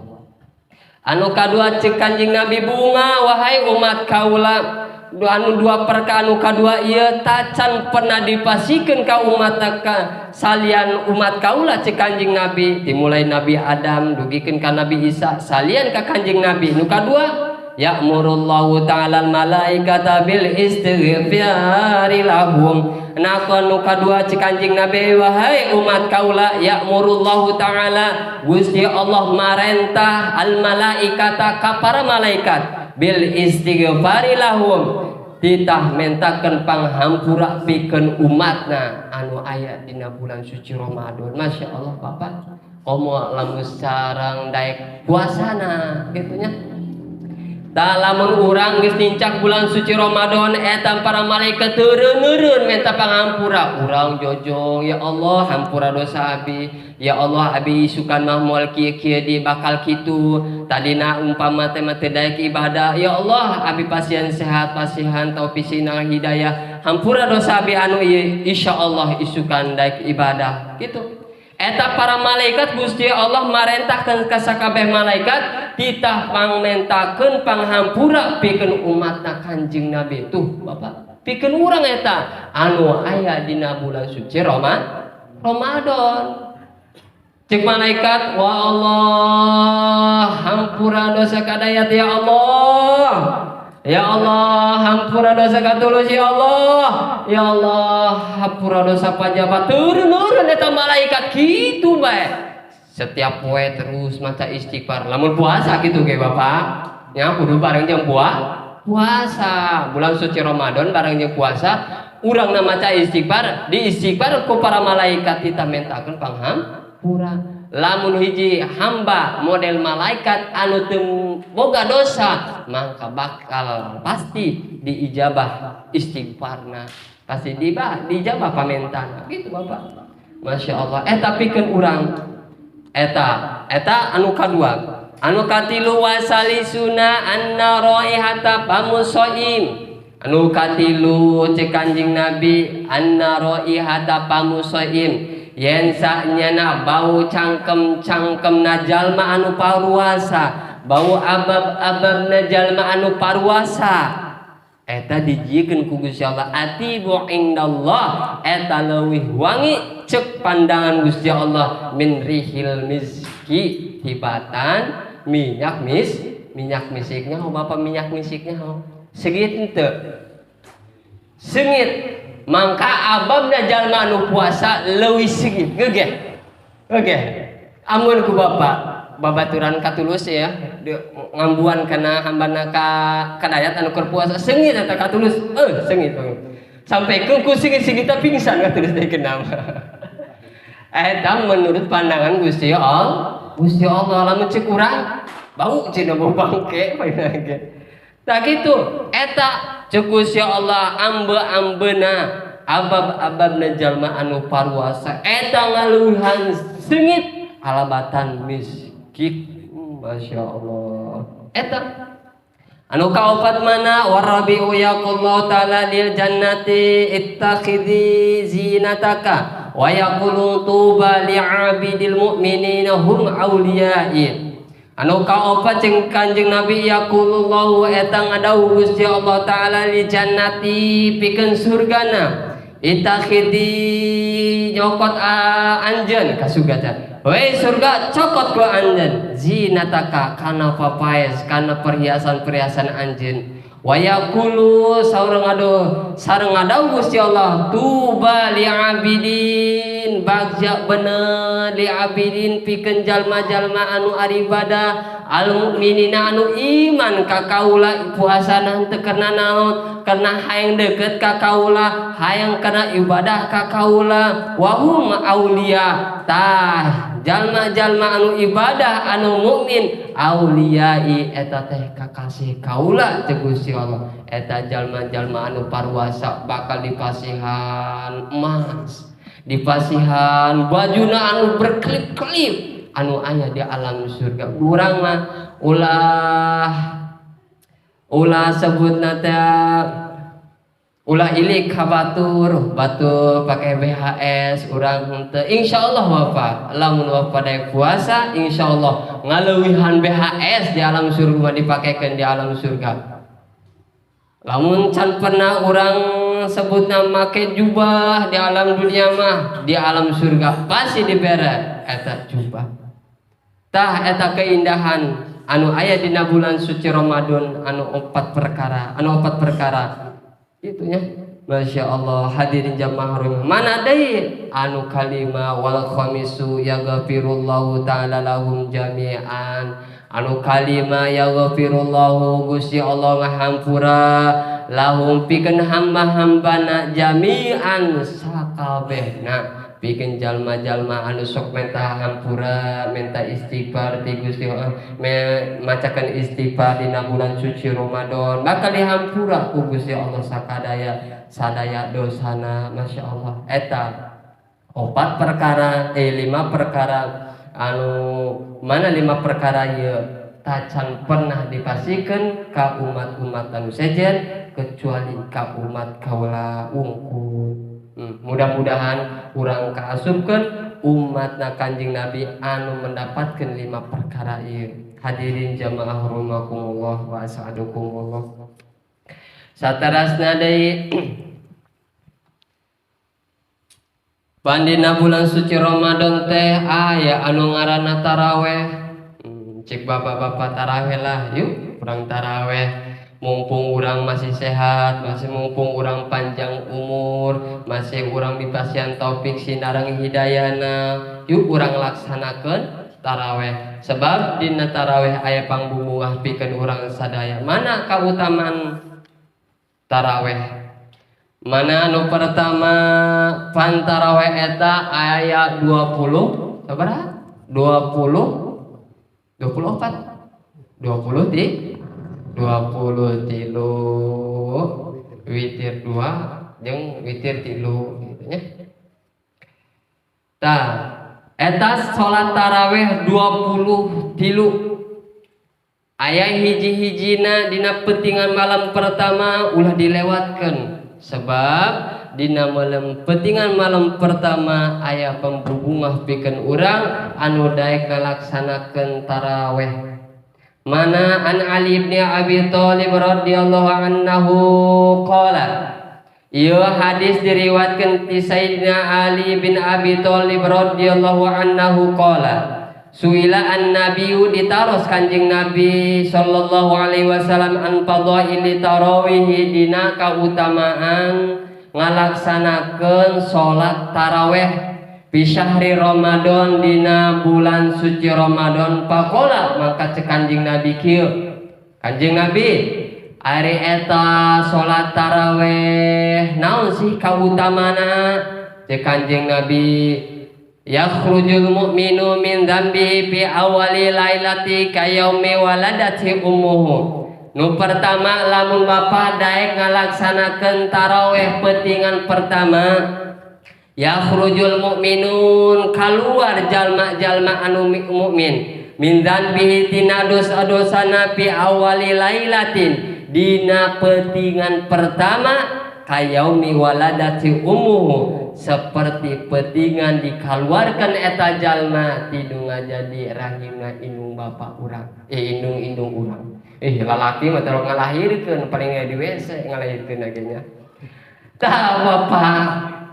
Anu kadua, cek Kanjeng Nabi, bunga wahai umat kaula, anu dua perkara anu kadua ieu tacan pernah dipasihkeun ka umat ka salian umat kaula. Cek Kanjeng Nabi, dimulai Nabi Adam dugikeun ka Nabi Isa, salian ka Kanjeng Nabi. Nu kadua, ya'murullahu ta'ala al malaikata bil istighfari lahum. Napa nu kadua? Cek Kanjeng Nabi, wahai umat kaula, ya'murullahu ta'ala, Gusti Allah marentah, al malaikata, ka para malaikat, bil istighfari lahum, titah mentakeun panghampura pikeun umatna anu aya dina bulan suci Ramadan. Masya Allah, Bapak, komo lamun sareng daek puasana gitu nya. Tah, lamun urang geus nincak bulan suci Ramadan, eta para malaikat teureun minta pangampura. Urang jojong, "Ya Allah, hampura dosa abi. Ya Allah, abi isukan mah moal kieu-kieu di, bakal kitu. Tadina umpama teh mah teu daek ibadah. Ya Allah, abi pasihan sehat, pasihan taufik, hidayah. Hampura dosa abi anu ieu, insyaallah isukan daek ibadah." Gitu. Eta para malaikat, Gusti Allah marentahkeun ka sakabeh malaikat titah pangmentakeun panghampura pikeun umatna Kanjeng Nabi. Tuh, Bapak, pikeun urang eta anu aya dina bulan suci Ramadan. Cek malaikat, "Wa Allah, hampura dosa kadayat ya Allah. Ya Allah, hampura dosa katulus ya Allah. Ya Allah, hampura dosa pajabat." Turun-turun eta malaikat gitu bae. Setiap poe terus maca istighfar. Lamun puasa gitu ge, Bapak. Ya kudu bareng jeung puasa. Bulan suci Ramadan bareng jeung puasa, urang maca istighfar, di istighfar ku para malaikat kita mentakeun panghampura. Lamun hiji hamba model malaikat anu teu boga dosa, maka bakal pasti diijabah istighfarna, pasti diijabah pamentana gitu, Bapak. Masya Allah. Tapi kan urang eta eta anu kadua. Anu katilu wasalisuna anna raihata famusoim. Anu katilu cek Kanjeng Nabi anna raihata famusoim yen sanyana bau cangkem-cangkemna jalma anu paruasa, bau abab-ababna jalma anu paruasa eta dijiekeun ku Gusti Allah atibu indallah eta leuwih wangi cek pandangan Gusti Allah min rihil miski tibatan minyak minyak misiknya ho bapak minyak misiknya ho segit henteu sengit mangka ababna jalma anu puasa leuwih sengit geugeh geugeh amun ku bapak babaturan katulus ya ngambuan kana hambana ka kadayat anu keur puasa sengit eta katulus sengit sampai ku sengit-sengit pingsan katulus deui kenama eta menurut pandangan Gusti Allah. Gusti Allah lamun cek urang bau cenah bau bangke paina ge tah kitu eta cek Gusti Allah ambe-ambena abab-ababna jalma anu paruasa eta ngaluhan sengit alabatan miskin. Masya Allah eta anu kaopat mana warabi'u yaqullahu ta'ala lil jannati ittakhidhi zinataka wa yaqulu tuba li'abidil mu'minina hum awliya'i. Anu kaopat jeung Kanjeng Nabi yaqulullahu eta ngadawuh Gusti Allah ta'ala lil jannati pikeun surgana ittakhidhi nyokot anjeun ka surga teh. Wei surga cokot ku anjeun zinataka kana papaes kana perhiasan-perhiasan anjeun. Wa yaqulu saurang aduh sareng ngadawuh Gusti Allah tuba li'abidin bagja bener li'abidin pikeun jalma-jalma anu aribadah al mukminina anu iman ka kaula puasana henteu karena naon karena hayang deukeut ka kaula hayang kana ibadah ka kaula wa hum auliya tah jalma-jalma anu ibadah anu mukmin auliyai eta teh kakasih kaula cek Gusti Allah eta jalma-jalma anu paruasa bakal dipasihan emas dipasihan bajuna anu berkelip-kelip anu aya di alam surga. Urang mah ulah ulah sebutna teh ulah ilik ka batur batur pakai BHS urang henteu insyaallah bapak lamun bapak daek puasa insyaallah ngaleuwihan BHS di alam surga dipakekeun di alam surga. Lamun can pernah urang sebutna make jubah di alam dunia mah di alam surga pasti dibere eta jubah. Tah eta keindahan anu aya dina bulan suci Ramadan anu empat perkara itunya. Masya Allah hadirin jamaah rumah mana deui anu kalima wal khamisu yaghfirullahu ta'ala lahum jami'an anu kalima yaghfirullahu Gusti Allah ngahampura lahum pikeun hamba-hambana jami'an sakabehna pikeun jalma-jalma anu sok menta hampura menta istighfar ti Gusti Allah macakeun istighfar dina bulan suci Ramadan bakal dihampura ku Gusti Allah sakadaya sadaya dosana. Masya Allah eta opat perkara lima perkara anu mana lima perkara ieu tacan pernah dipasikeun ka umat-umat anu sejen kecuali ka umat kaula wungkul. Mudah-mudahan urang kaasupkeun umatna Kanjeng Nabi anu mendapatkan lima perkara ieu. Hadirin jamaah rahimakumullah wa as'adukumullah. Saterasna deui pandina bulan suci Ramadan teh aya anu ngaranna taraweh. Cek bapak-bapak taraweh lah, yuk urang taraweh. Mumpung urang masih sehat, masih mumpung urang panjang umur, masih urang dipasihan taufik sinareng hidayana, yuk urang laksanakeun taraweh. Sebab dina taraweh aya pangbubungah pikeun urang sadaya. Mana kautamaan taraweh? Mana anu pertama pan taraweh eta aya 20 sabaraha? 20 24 20 di 23 witir 2 jeung witir 3 gitu nya. Tah eta salat taraweh 23 Aya hiji-hijina dina petingan malam pertama ulah dilewatkan, sebab dina malam petingan malam pertama aya pembubungah pikeun urang anu daek ngalaksanakeun taraweh. Mana an Ali bin Abi Thalib radhiyallahu anhu qala, ieu hadis diriwayatkeun ti Sayyidina Ali bin Abi Thalib radhiyallahu anhu qala, suila an nabiyyu, ditaros Kanjeng Nabi sallallahu alaihi wasallam, an fadaili tarawih, dina kautamaan ngalaksanakeun salat taraweh, fi syahri Ramadan, dina bulan suci Ramadan. Faqala, maka cek Kanjeng Nabi kieu, Kanjeng Nabi, ari eta salat taraweh naon sih kautamana? Cek Kanjeng Nabi, yakhrujul mu'minu min dzambihi fi awali lailati kayaumi waladati ummuhu. Nu pertama, lamun bapak daek ngalaksanakeun taraweh petingan pertama, yakhrujul mu'minun, kaluar jalma-jalma anu mukmin, min dzanbihi, tina dosa-dosana, fi awali lailatin, dina petingan pertama, kayaumi waladati ummuhu, seperti petingan dikaluarkan eta jalma ti nu ngajadi rahimna indung bapak urang, indung-indung urang. Lalaki mah terus ngalahirkeun paling di WC ngalahirkeun ge nya. Tah bapak,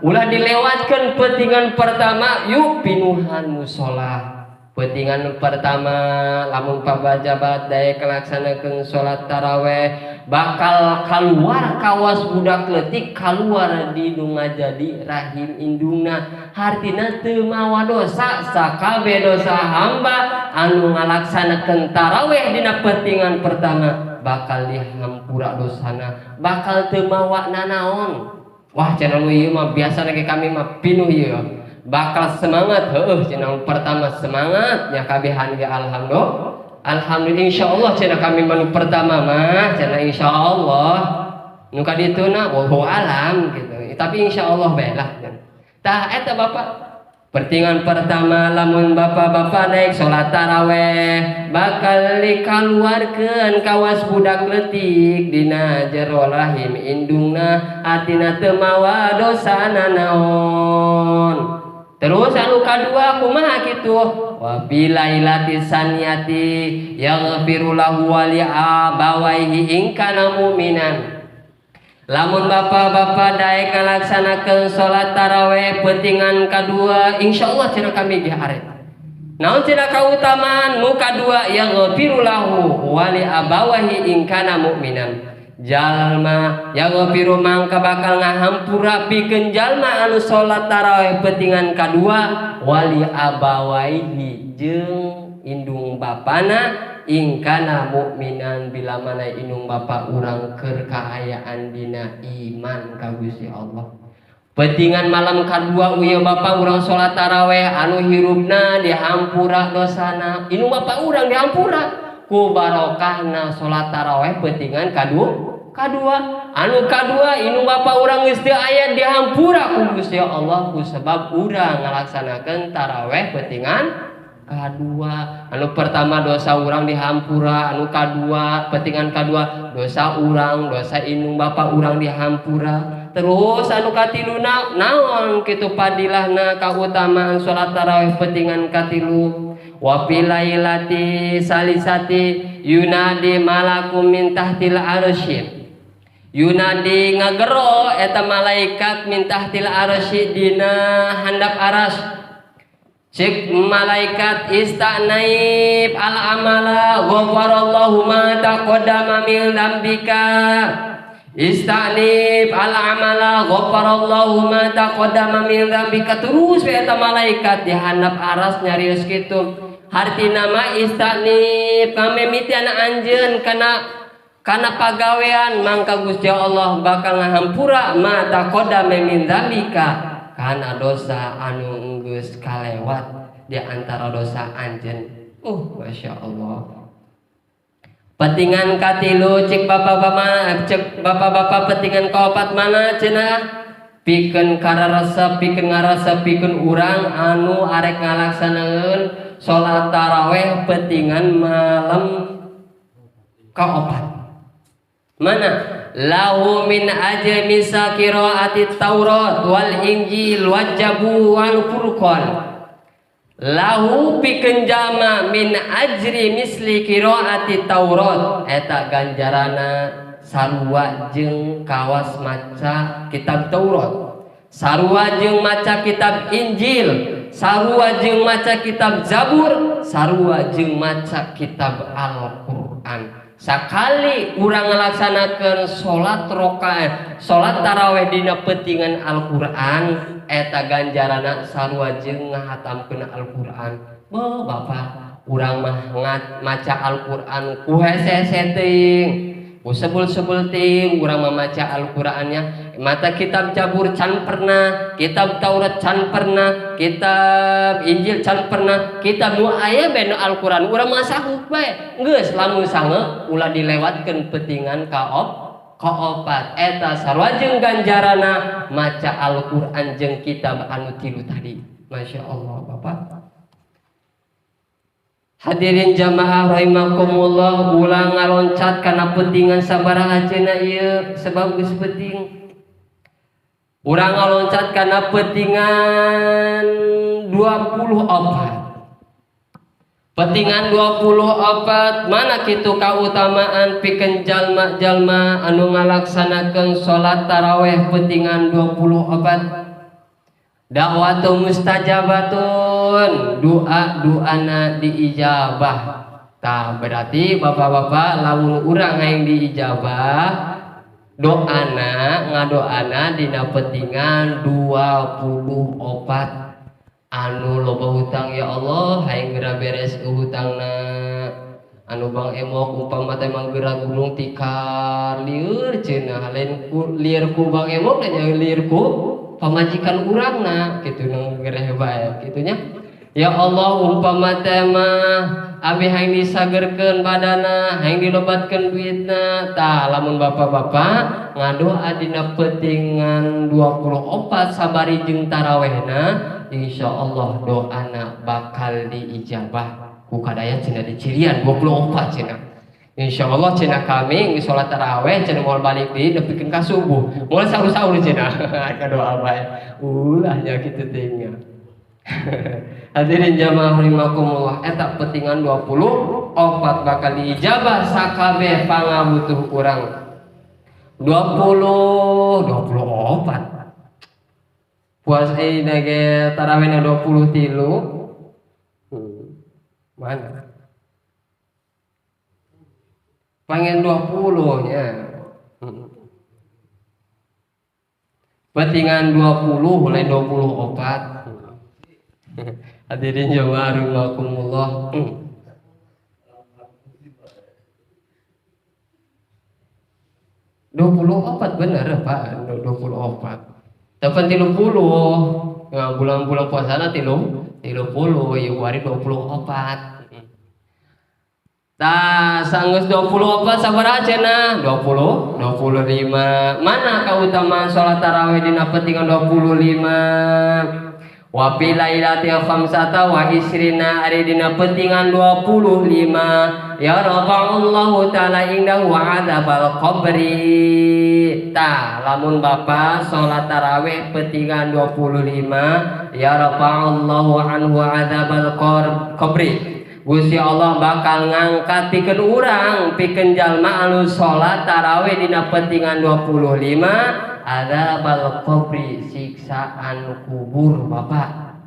ulah dilewatkan petingan pertama. Yuk, pinuhan musola petingan pertama. Lamun pabajabat daek ngalaksanakeun salat taraweh, bakal keluar kawas budak leutik keluar di nu ngajadi rahim indungna, hartina teu mawa dosa. Sakabeh dosa hamba anu ngalaksanakeun taraweh dina petingan pertama bakal dihampura dosana, bakal teu mawa nanaon. Wah, cenah nu ieu mah biasa ge kami mah pinuh ieu, bakal semangat. Heueuh, cenah pertama semangat nya, kabehan ge alhamdulillah. Alhamdulillah, insyaallah cenah kami mah pertama mah cenah, insyaallah. Nu kadituna wallahu alam gitu, tapi insyaallah bae lah. Tah eta bapak, pertingan pertama lamun bapak-bapak naik salat taraweh bakal dikaluarkeun kawas budak leutik dina jero rahim indungna, artina teu mawa dosa nanaon. Terus anu kadua kumaha kitu? Wa fi lailati saniyati yaghfiru lahu wa li abawaihi in kana mu'minan. Lamun bapak-bapak daek ngalaksanakeun salat taraweh petingan kadua, insyaallah cenah kami ge arek. Naon cenah kautamaan nu kadua? Yaghfiru lahu wa li abawaihi in kana mu'minan. Jalma yaghfiru, mangka bakal ngahampura pikeun jalma anu salat taraweh petingan kadua, wali abawaihi, jeung indung bapana, in kana mukminan, bila mana indung bapa urang keur kaayaan dina iman ka Gusti Allah. Petingan malam kadua uya bapa urang salat taraweh anu hirupna dihampura dosana, indung bapa urang dihampura ku barokahna salat taraweh petingan kadua. Anu kadua, indung bapa urang geus teu aya dihampura ku Gusti Allah ku sebab urang ngalaksanakeun taraweh petingan kadua. Anu pertama dosa urang dihampura, anu kadua, petingan kadua, dosa urang, dosa indung bapa urang dihampura. Terus anu katiluna naon kitu padilahna, kautamaan salat taraweh petingan katilu? Wa fi lailati salisati yunadi malakum min tahtil arsy. Yunadi, ngagero eta malaikat, min tahtil arsy, dina handap aras. Cek malaikat, ista'nif al amala ghafarallahu ma taqaddama min dzambika. Ista'nif al amala ghafarallahu ma taqaddama min dzambika. Terus we eta malaikat di handap aras nyarios kitu. Hartina mah ista'nif, ngamimitian anjeun kana pagawean, mangka Gusti Allah bakal ngahampura ma taqaddama min dzambika, kana dosa anu geus kalewat di antara dosa anjeun. Masya Allah. Petingan katilu cek bapak-bapak, cek bapak-bapak, petingan kaopat mana cenah? Pikeun kararasa, pikeun ngarasa, pikeun urang anu arek ngalaksanakeun salat taraweh petingan malam. Kaopat. Mana? Lahu min ajri misa qiraati Taurat wal Injil wal Jabur wal Furqan. Lahu pikeun jalma min ajri misli qiraati Taurat eta ganjarana sarua jeung kawas maca kitab Taurat, sarua jeung maca kitab Injil, sarua jeung maca kitab Zabur, sarua jeung maca kitab Al-Qur'an. Sakali urang ngalaksanakeun salat rakaat, salat tarawih dina peutingan Al-Qur'an eta ganjarana sarua jeung ngahatamkeun Al-Qur'an. Beuh bapak, urang mah maca Al-Qur'an ku hese-hese teuing, ku sebul-sebul teuing urang mah maca Al-Qur'annya. Mata kitab Jabur can pernah, kitab Taurat can pernah, kitab Injil can pernah, kitab nu aya bae nu Al-Qur'an urang mah sahut bae. Geus lamun sange ulah dilewatkeun peutingan kaopat eta sarua jeung ganjarana maca Al-Qur'an jeung kitab anu tilu tadi. Masya Allah bapak. Hadirin jamaah rahimakumullah, ulah ngaloncat kana peutingan sabaraha cenah ieu sebab geus peuting. Urang ngaloncat kana peutingan 24. Peutingan 24 mana kitu kautamaan pikeun jalma-jalma anu ngalaksanakeun salat tarawih peutingan 24. Dakwatu mustajabatun, doa-doana diijabah. Tah berarti bapak-bapak lamun urang hayang diijabah doana ngadoana dina peutingan 24. Anu loba hutang ya Allah hayang geura beres hutangna. Anu Bang Emok umpama teh manggeura gunung tikar lieur cenah lain ku lieur ku Bang Emok da nya lieur ku pamajikan urangna kitu nu gereh bae kitu nya. Ya Allah umpama teh mah abi hayang disagerkeun badana, hayang dilobatkeun duitna. Tah lamun bapak-bapak ngadoa dina peutingan 24 sabari jeung tarawehna, insyaallah doana bakal diijabah. Ku kadaya cenah dicirian 24 cenah. Insyaallah cenah kami geus salat taraweh cenah moal balik deui nepikeun ka subuh. Moal sahur-sahur cenah. Ka doa bae. Ulah nya kitu teh nya. Hadirin jamaah rahimakumullah, eta peutingan 24 bakal diijabah sakabeh pangabutuh urang. 24. Puasa ge tarawihna 23. Mana? Pengen 20 nya. Peutingan 20 lain 24. Hadirin jamaah rahimakumullah. 24 bener Pak, 24. Tepan 30. Nah, bulan-bulan puasana 30, ieu hari 24. Tah sanggeus 24 sabaraha cenah? 20, 25. Mana kautamaan salat tarawih dina peutingan 25? Wa fi lailatil khamsata wa isrina ari dina peutingan 25 ya rafa'allahu ta'ala indahu adzabal qabri. Tah lamun bapa salat tarawih peutingan 25 ya rafa'allahu anhu adzabal qabri. Gusti Allah bakal ngangkat pikeun urang pikeun jalma anu salat tarawih dina peutingan 25 adzabal qabri, siksaan kubur bapak.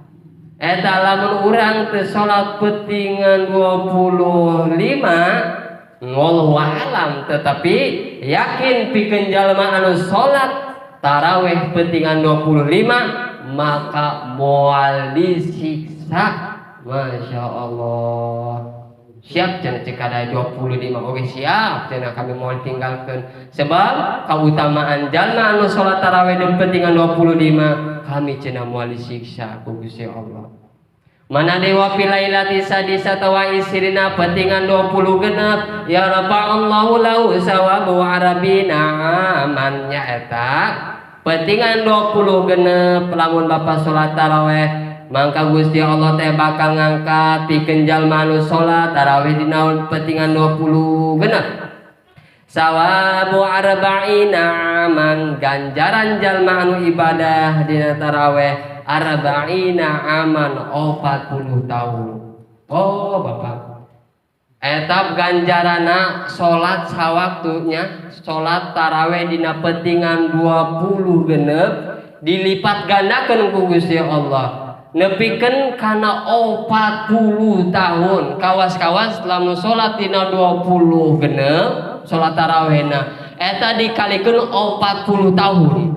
Eta lamun urang teu salat peutingan 25 wallahu alam, tetapi yakin pikeun jalma anu salat tarawih peutingan 25 maka moal disiksa. Masya Allah. Siap cenah cek ada 25 oke siap cenah kami mau tinggalkan sebab keutamaan jalma anu salat tarawih dan peutingan 25 kami cenah moal disiksa ku Gusti Allah. Mana dewa pilailati sadisata wa isrina peutingan 20 genep ya rafa'allahu lahu sawabu arabina aman nya eta peutingan 20 genep lamun bapa salat tarawih mangka Gusti Allah teh bakal ngangkat pikeun jalma anu salat tarawih dina peutingan 20 genep. Sawabu arba'ina aman, ganjaran jalma anu ibadah dina taraweh arba'ina aman 40 tahun. Oh bapak, etap ganjarana salat sawaktunya, salat taraweh dina petingan 20 genep dilipat gandakeun ku Gusti Allah nepikeun kana 40 tahun. Kawas-kawas lamun salat dina 20 genep salat tarawehna eta dikalikeun 40 tahun.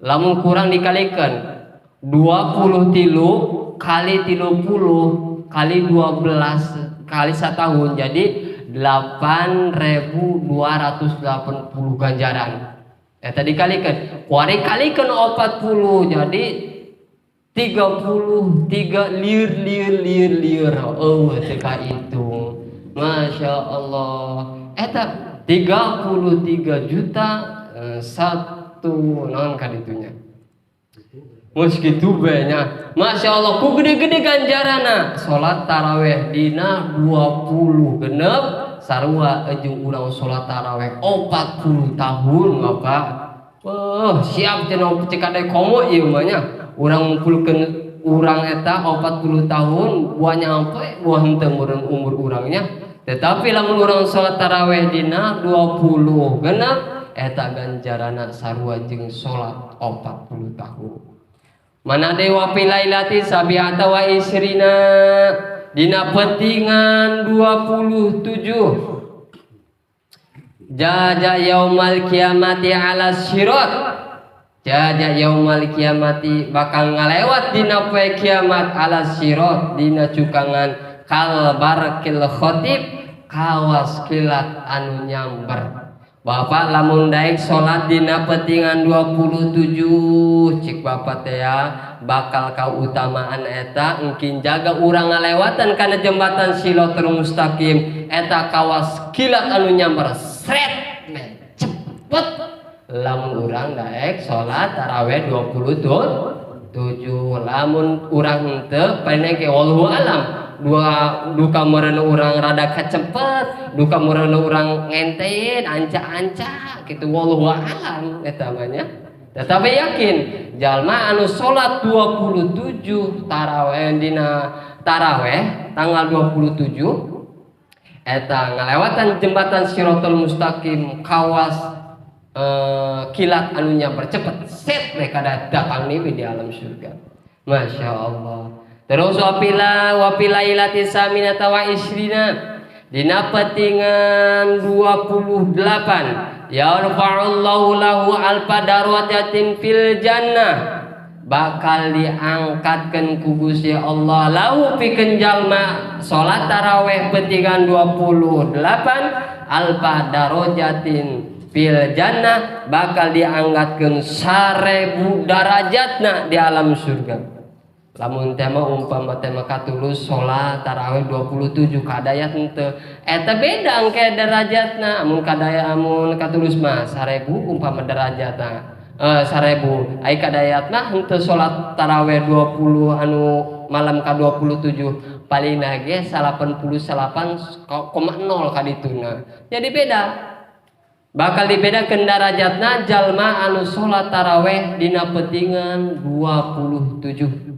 Lamun kurang dikalikeun 23 kali 30 kali 12 kali setahun, jadi 8.280 ganjaran. Eta dikalikeun kuari kalikeun 40 jadi 33 liur liur liur liur. Oh teu kahitung, Masya Allah. Eta 33 juta satu naon kaditunya. Geus kitu bae nya. Masya Allah, ku gede-gede ganjarana salat taraweh dina 20 genep sarua jeung urang salat taraweh 40 tahun Bapak. Wah, siap cenah cek ade komo ieu mah nya. Urang ngumpulkeun urang eta 40 tahun buah nyampe buah henteu meureun umur urangnya. Tetapi lamun urang salat taraweh dina 20 genep eta ganjarana sarua jeung salat 40 tahun. Mana deui wa fi lailati sabi'ata wa isrina, dina petingan 27 jaja yaumal kiamati ala sirat. Jaja yaumal kiamati bakal ngalewat dina poe kiamat ala sirat dina cukangan kal barkil khatib kawas kilat anu nyamber. Bapak lamun daek salat dina petingan 27 cik bapak teh ya, bakal kautamaan eta engkin jaga urang ngalewatan kana jembatan Shiratul Mustaqim eta kawas kilat anu nyamber sret cepet lamun urang daek salat tarawih 27. Lamun urang henteu paling ge wallahu alam dua duka meureun urang rada kacepet, duka meureun urang ngentein anca-anca gitu, wallahu alam eta mah nya. Tetapi yakin jalma anu salat 27 tarawih dina tarawih tanggal 27 eta ngalewatan jembatan Shiratul Mustaqim kawas kilat anu nyamper cepet set mereka datang nih di alam surga. Masya Allah. Terus wapila wapilailati saminata wa isrina dina petingan 28 yarfa'ullahu lahu alfa darajatin fil jannah bakal diangkatkeun ku Gusti Allah lahu pikeun jalma salat tarawih petingan 28 alfa darajatin fil jannah bakal diangkatkeun 1000 darajatna di alam surga. Lamun tema umpama tema katulus salat tarawih 27 kadayat henteu eta beda engke derajatna. Amun kadaya amun katulus mah 1000 umpama derajatna 1000 ai kadayatna henteu salat tarawih 20 anu malam ka 27 paling ge 88,0 kadituna. Jadi beda bakal dibedakeun derajatna jalma anu salat tarawih dina petingan 27.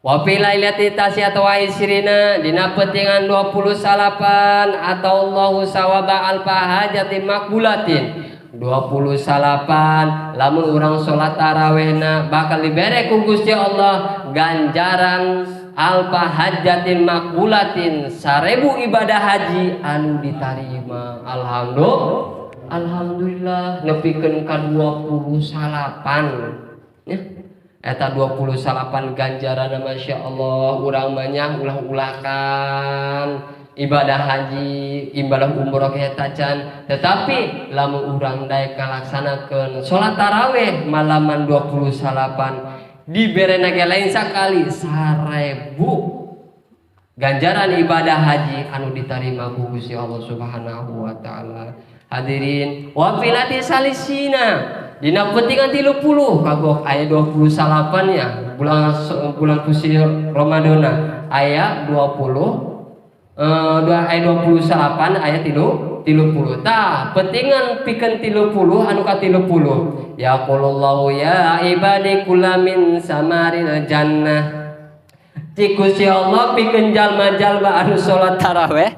Wa fi lailati tasi'ati wa isrina dina petingan 28 atau Allahu sawaba alfa hajati makbulatin 28 lamun urang salat tarawihna bakal dibere ku Gusti Allah ganjaran alfa hajatin makbulatin 1000 ibadah haji anu ditarima. Alhamdulillah, alhamdulillah nepikeun ka 28 nya. Eta 28 ganjaran Masya Allah. Urang banyak ulah-ulakan ibadah haji, ibadah umroh eta can. Tetapi lamun urang daek ngalaksanakeun salat tarawih malaman 28 diberena ge lain sakali 1000 ganjaran ibadah haji anu ditarima ku Gusti Allah Subhanahu wa taala. Hadirin, wa filati salisina dina pentingan 30 kagok aya 28 ya bulan bulan pusi Ramadana aya 20 dua aya 28 aya 30 30 tah petingan pikeun 30 anu ka 30 yaqulullahu ya ibadi kulamin samaril jannah. Cik Gusti Allah pikeun jalma-jalma anu salat tarawih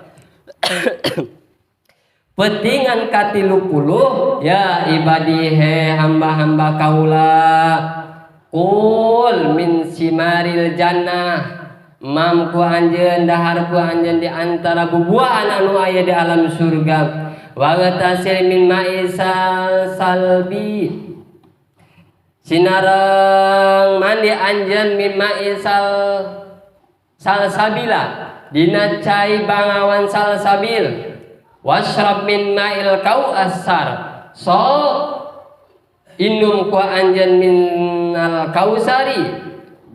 petingan ka 30 ya ibadi he hamba-hamba kaula kul min simaril jannah mamku anjeun dahar ku anjeun di antara bubuahan anu aya di alam surga wa tasil min ma'isal salbi sinareng mandi anjeun min ma'isal salsabila dina cai bangawan salsabil washrab min ma'il kautsar so inum ku anjeun minal kausari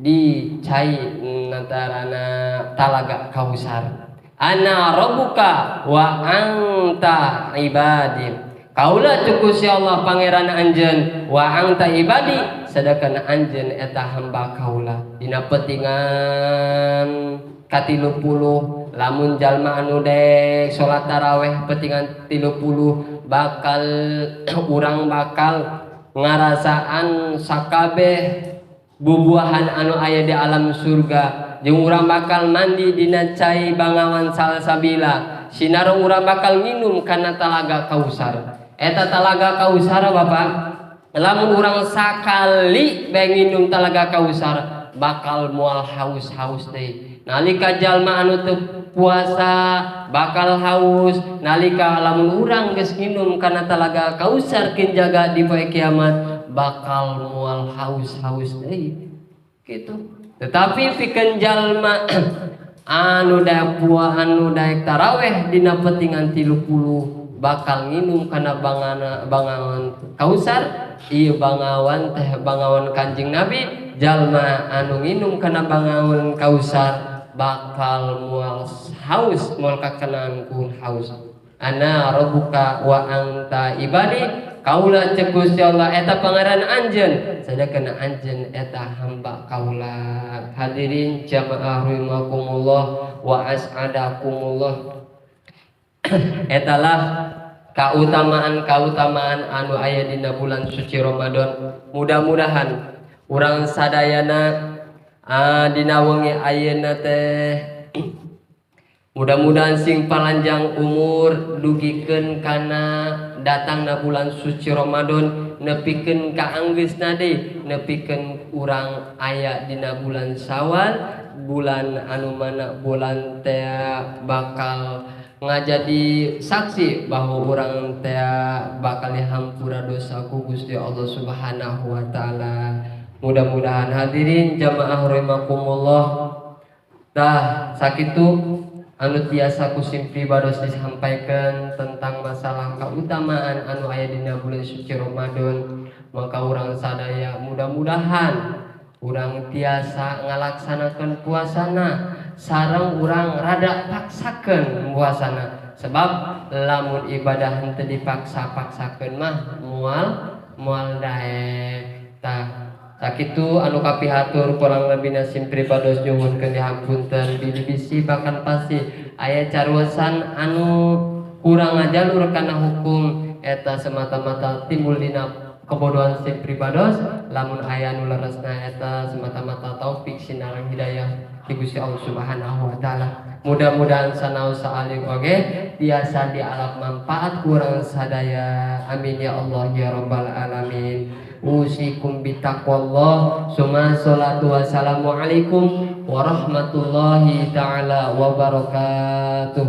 di cai nantarana talaga kausar ana rabbuka wa anta ibadi kaula cukup si Allah pangeran anjeun wa anta ibadi sedangkan anjeun eta hamba kaula dina petingan ka 30 lamun jalma anu dek salat taraweh petingan 30 bakal urang bakal ngarasaan sakabeh bubuahan anu aya di alam surga jeung urang bakal mandi dina cai bangawan salsabila sinareng urang bakal minum kana talaga kausar eta talaga kausar Bapak lamun urang sakali bae nginum talaga kausar bakal moal haus-haus deui nalika jalma anu teu puasa bakal haus nalika lamun urang geus nginum kana talaga kausar kin jaga di poe kiamat bakal mual haus-haus deui gitu. Tetapi pikeun jalma anu daek anu daek taraweh dina petingan 30 bakal nginum kana bangawan kausar ieu bangawan teh bangawan Kanjeng Nabi jalma anu nginum kana bangawan kausar bakal mual haus mual kakenaan ku haus. Ana rabbuka wa anta ibadi kaula cek Gusti Allah eta pangeran anjeun sadakana anjeun eta hamba kaula. Hadirin jamaah rahimakumullah wa as'adakumullah etalah kautamaan-kautamaan anu aya dina bulan suci Ramadan. Mudah-mudahan urang sadayana dina wengi ayeuna teh mudah-mudahan sing palanjang umur dugikeun kana datangna bulan suci Ramadan nepikeun ka anggeusna deui nepikeun urang aya dina bulan Syawal bulan anu mana bulan teh bakal ngajadi saksi bahwa urang teh bakal dihampura dosa ku Gusti Allah Subhanahu wa taala. Mudah-mudahan hadirin jamaah rahimakumullah tah sakitu anu tiasa ku sim pribados disampaikan tentang masalah keutamaan anu aya dina bulan suci Ramadan. Maka urang sadaya mudah-mudahan urang tiasa ngalaksanakeun puasana sareng urang rada paksakeun puasana sebab lamun ibadah henteu dipaksa-paksakeun mah moal daek. Tah sakitu anu kapihatur kurang lebihna sim pribados nyuhunkeun dihapunten bilih-bisi bahkan pasti aya caruasan anu kurang ngajalur kana hukum eta semata-mata timbul dina kebodohan sim pribados lamun aya anu leresna eta semata-mata taufik sinareng hidayah ti Gusti Allah Subhanahu wa taala. Mudah-mudahan sanaos saalim oge tiasa dialap manfaat kurang sadaya. Amin ya Allah ya rabbal alamin. Usikum bitaqwallah. Suma salatu wassalamu alaikum warahmatullahi taala wabarakatuh.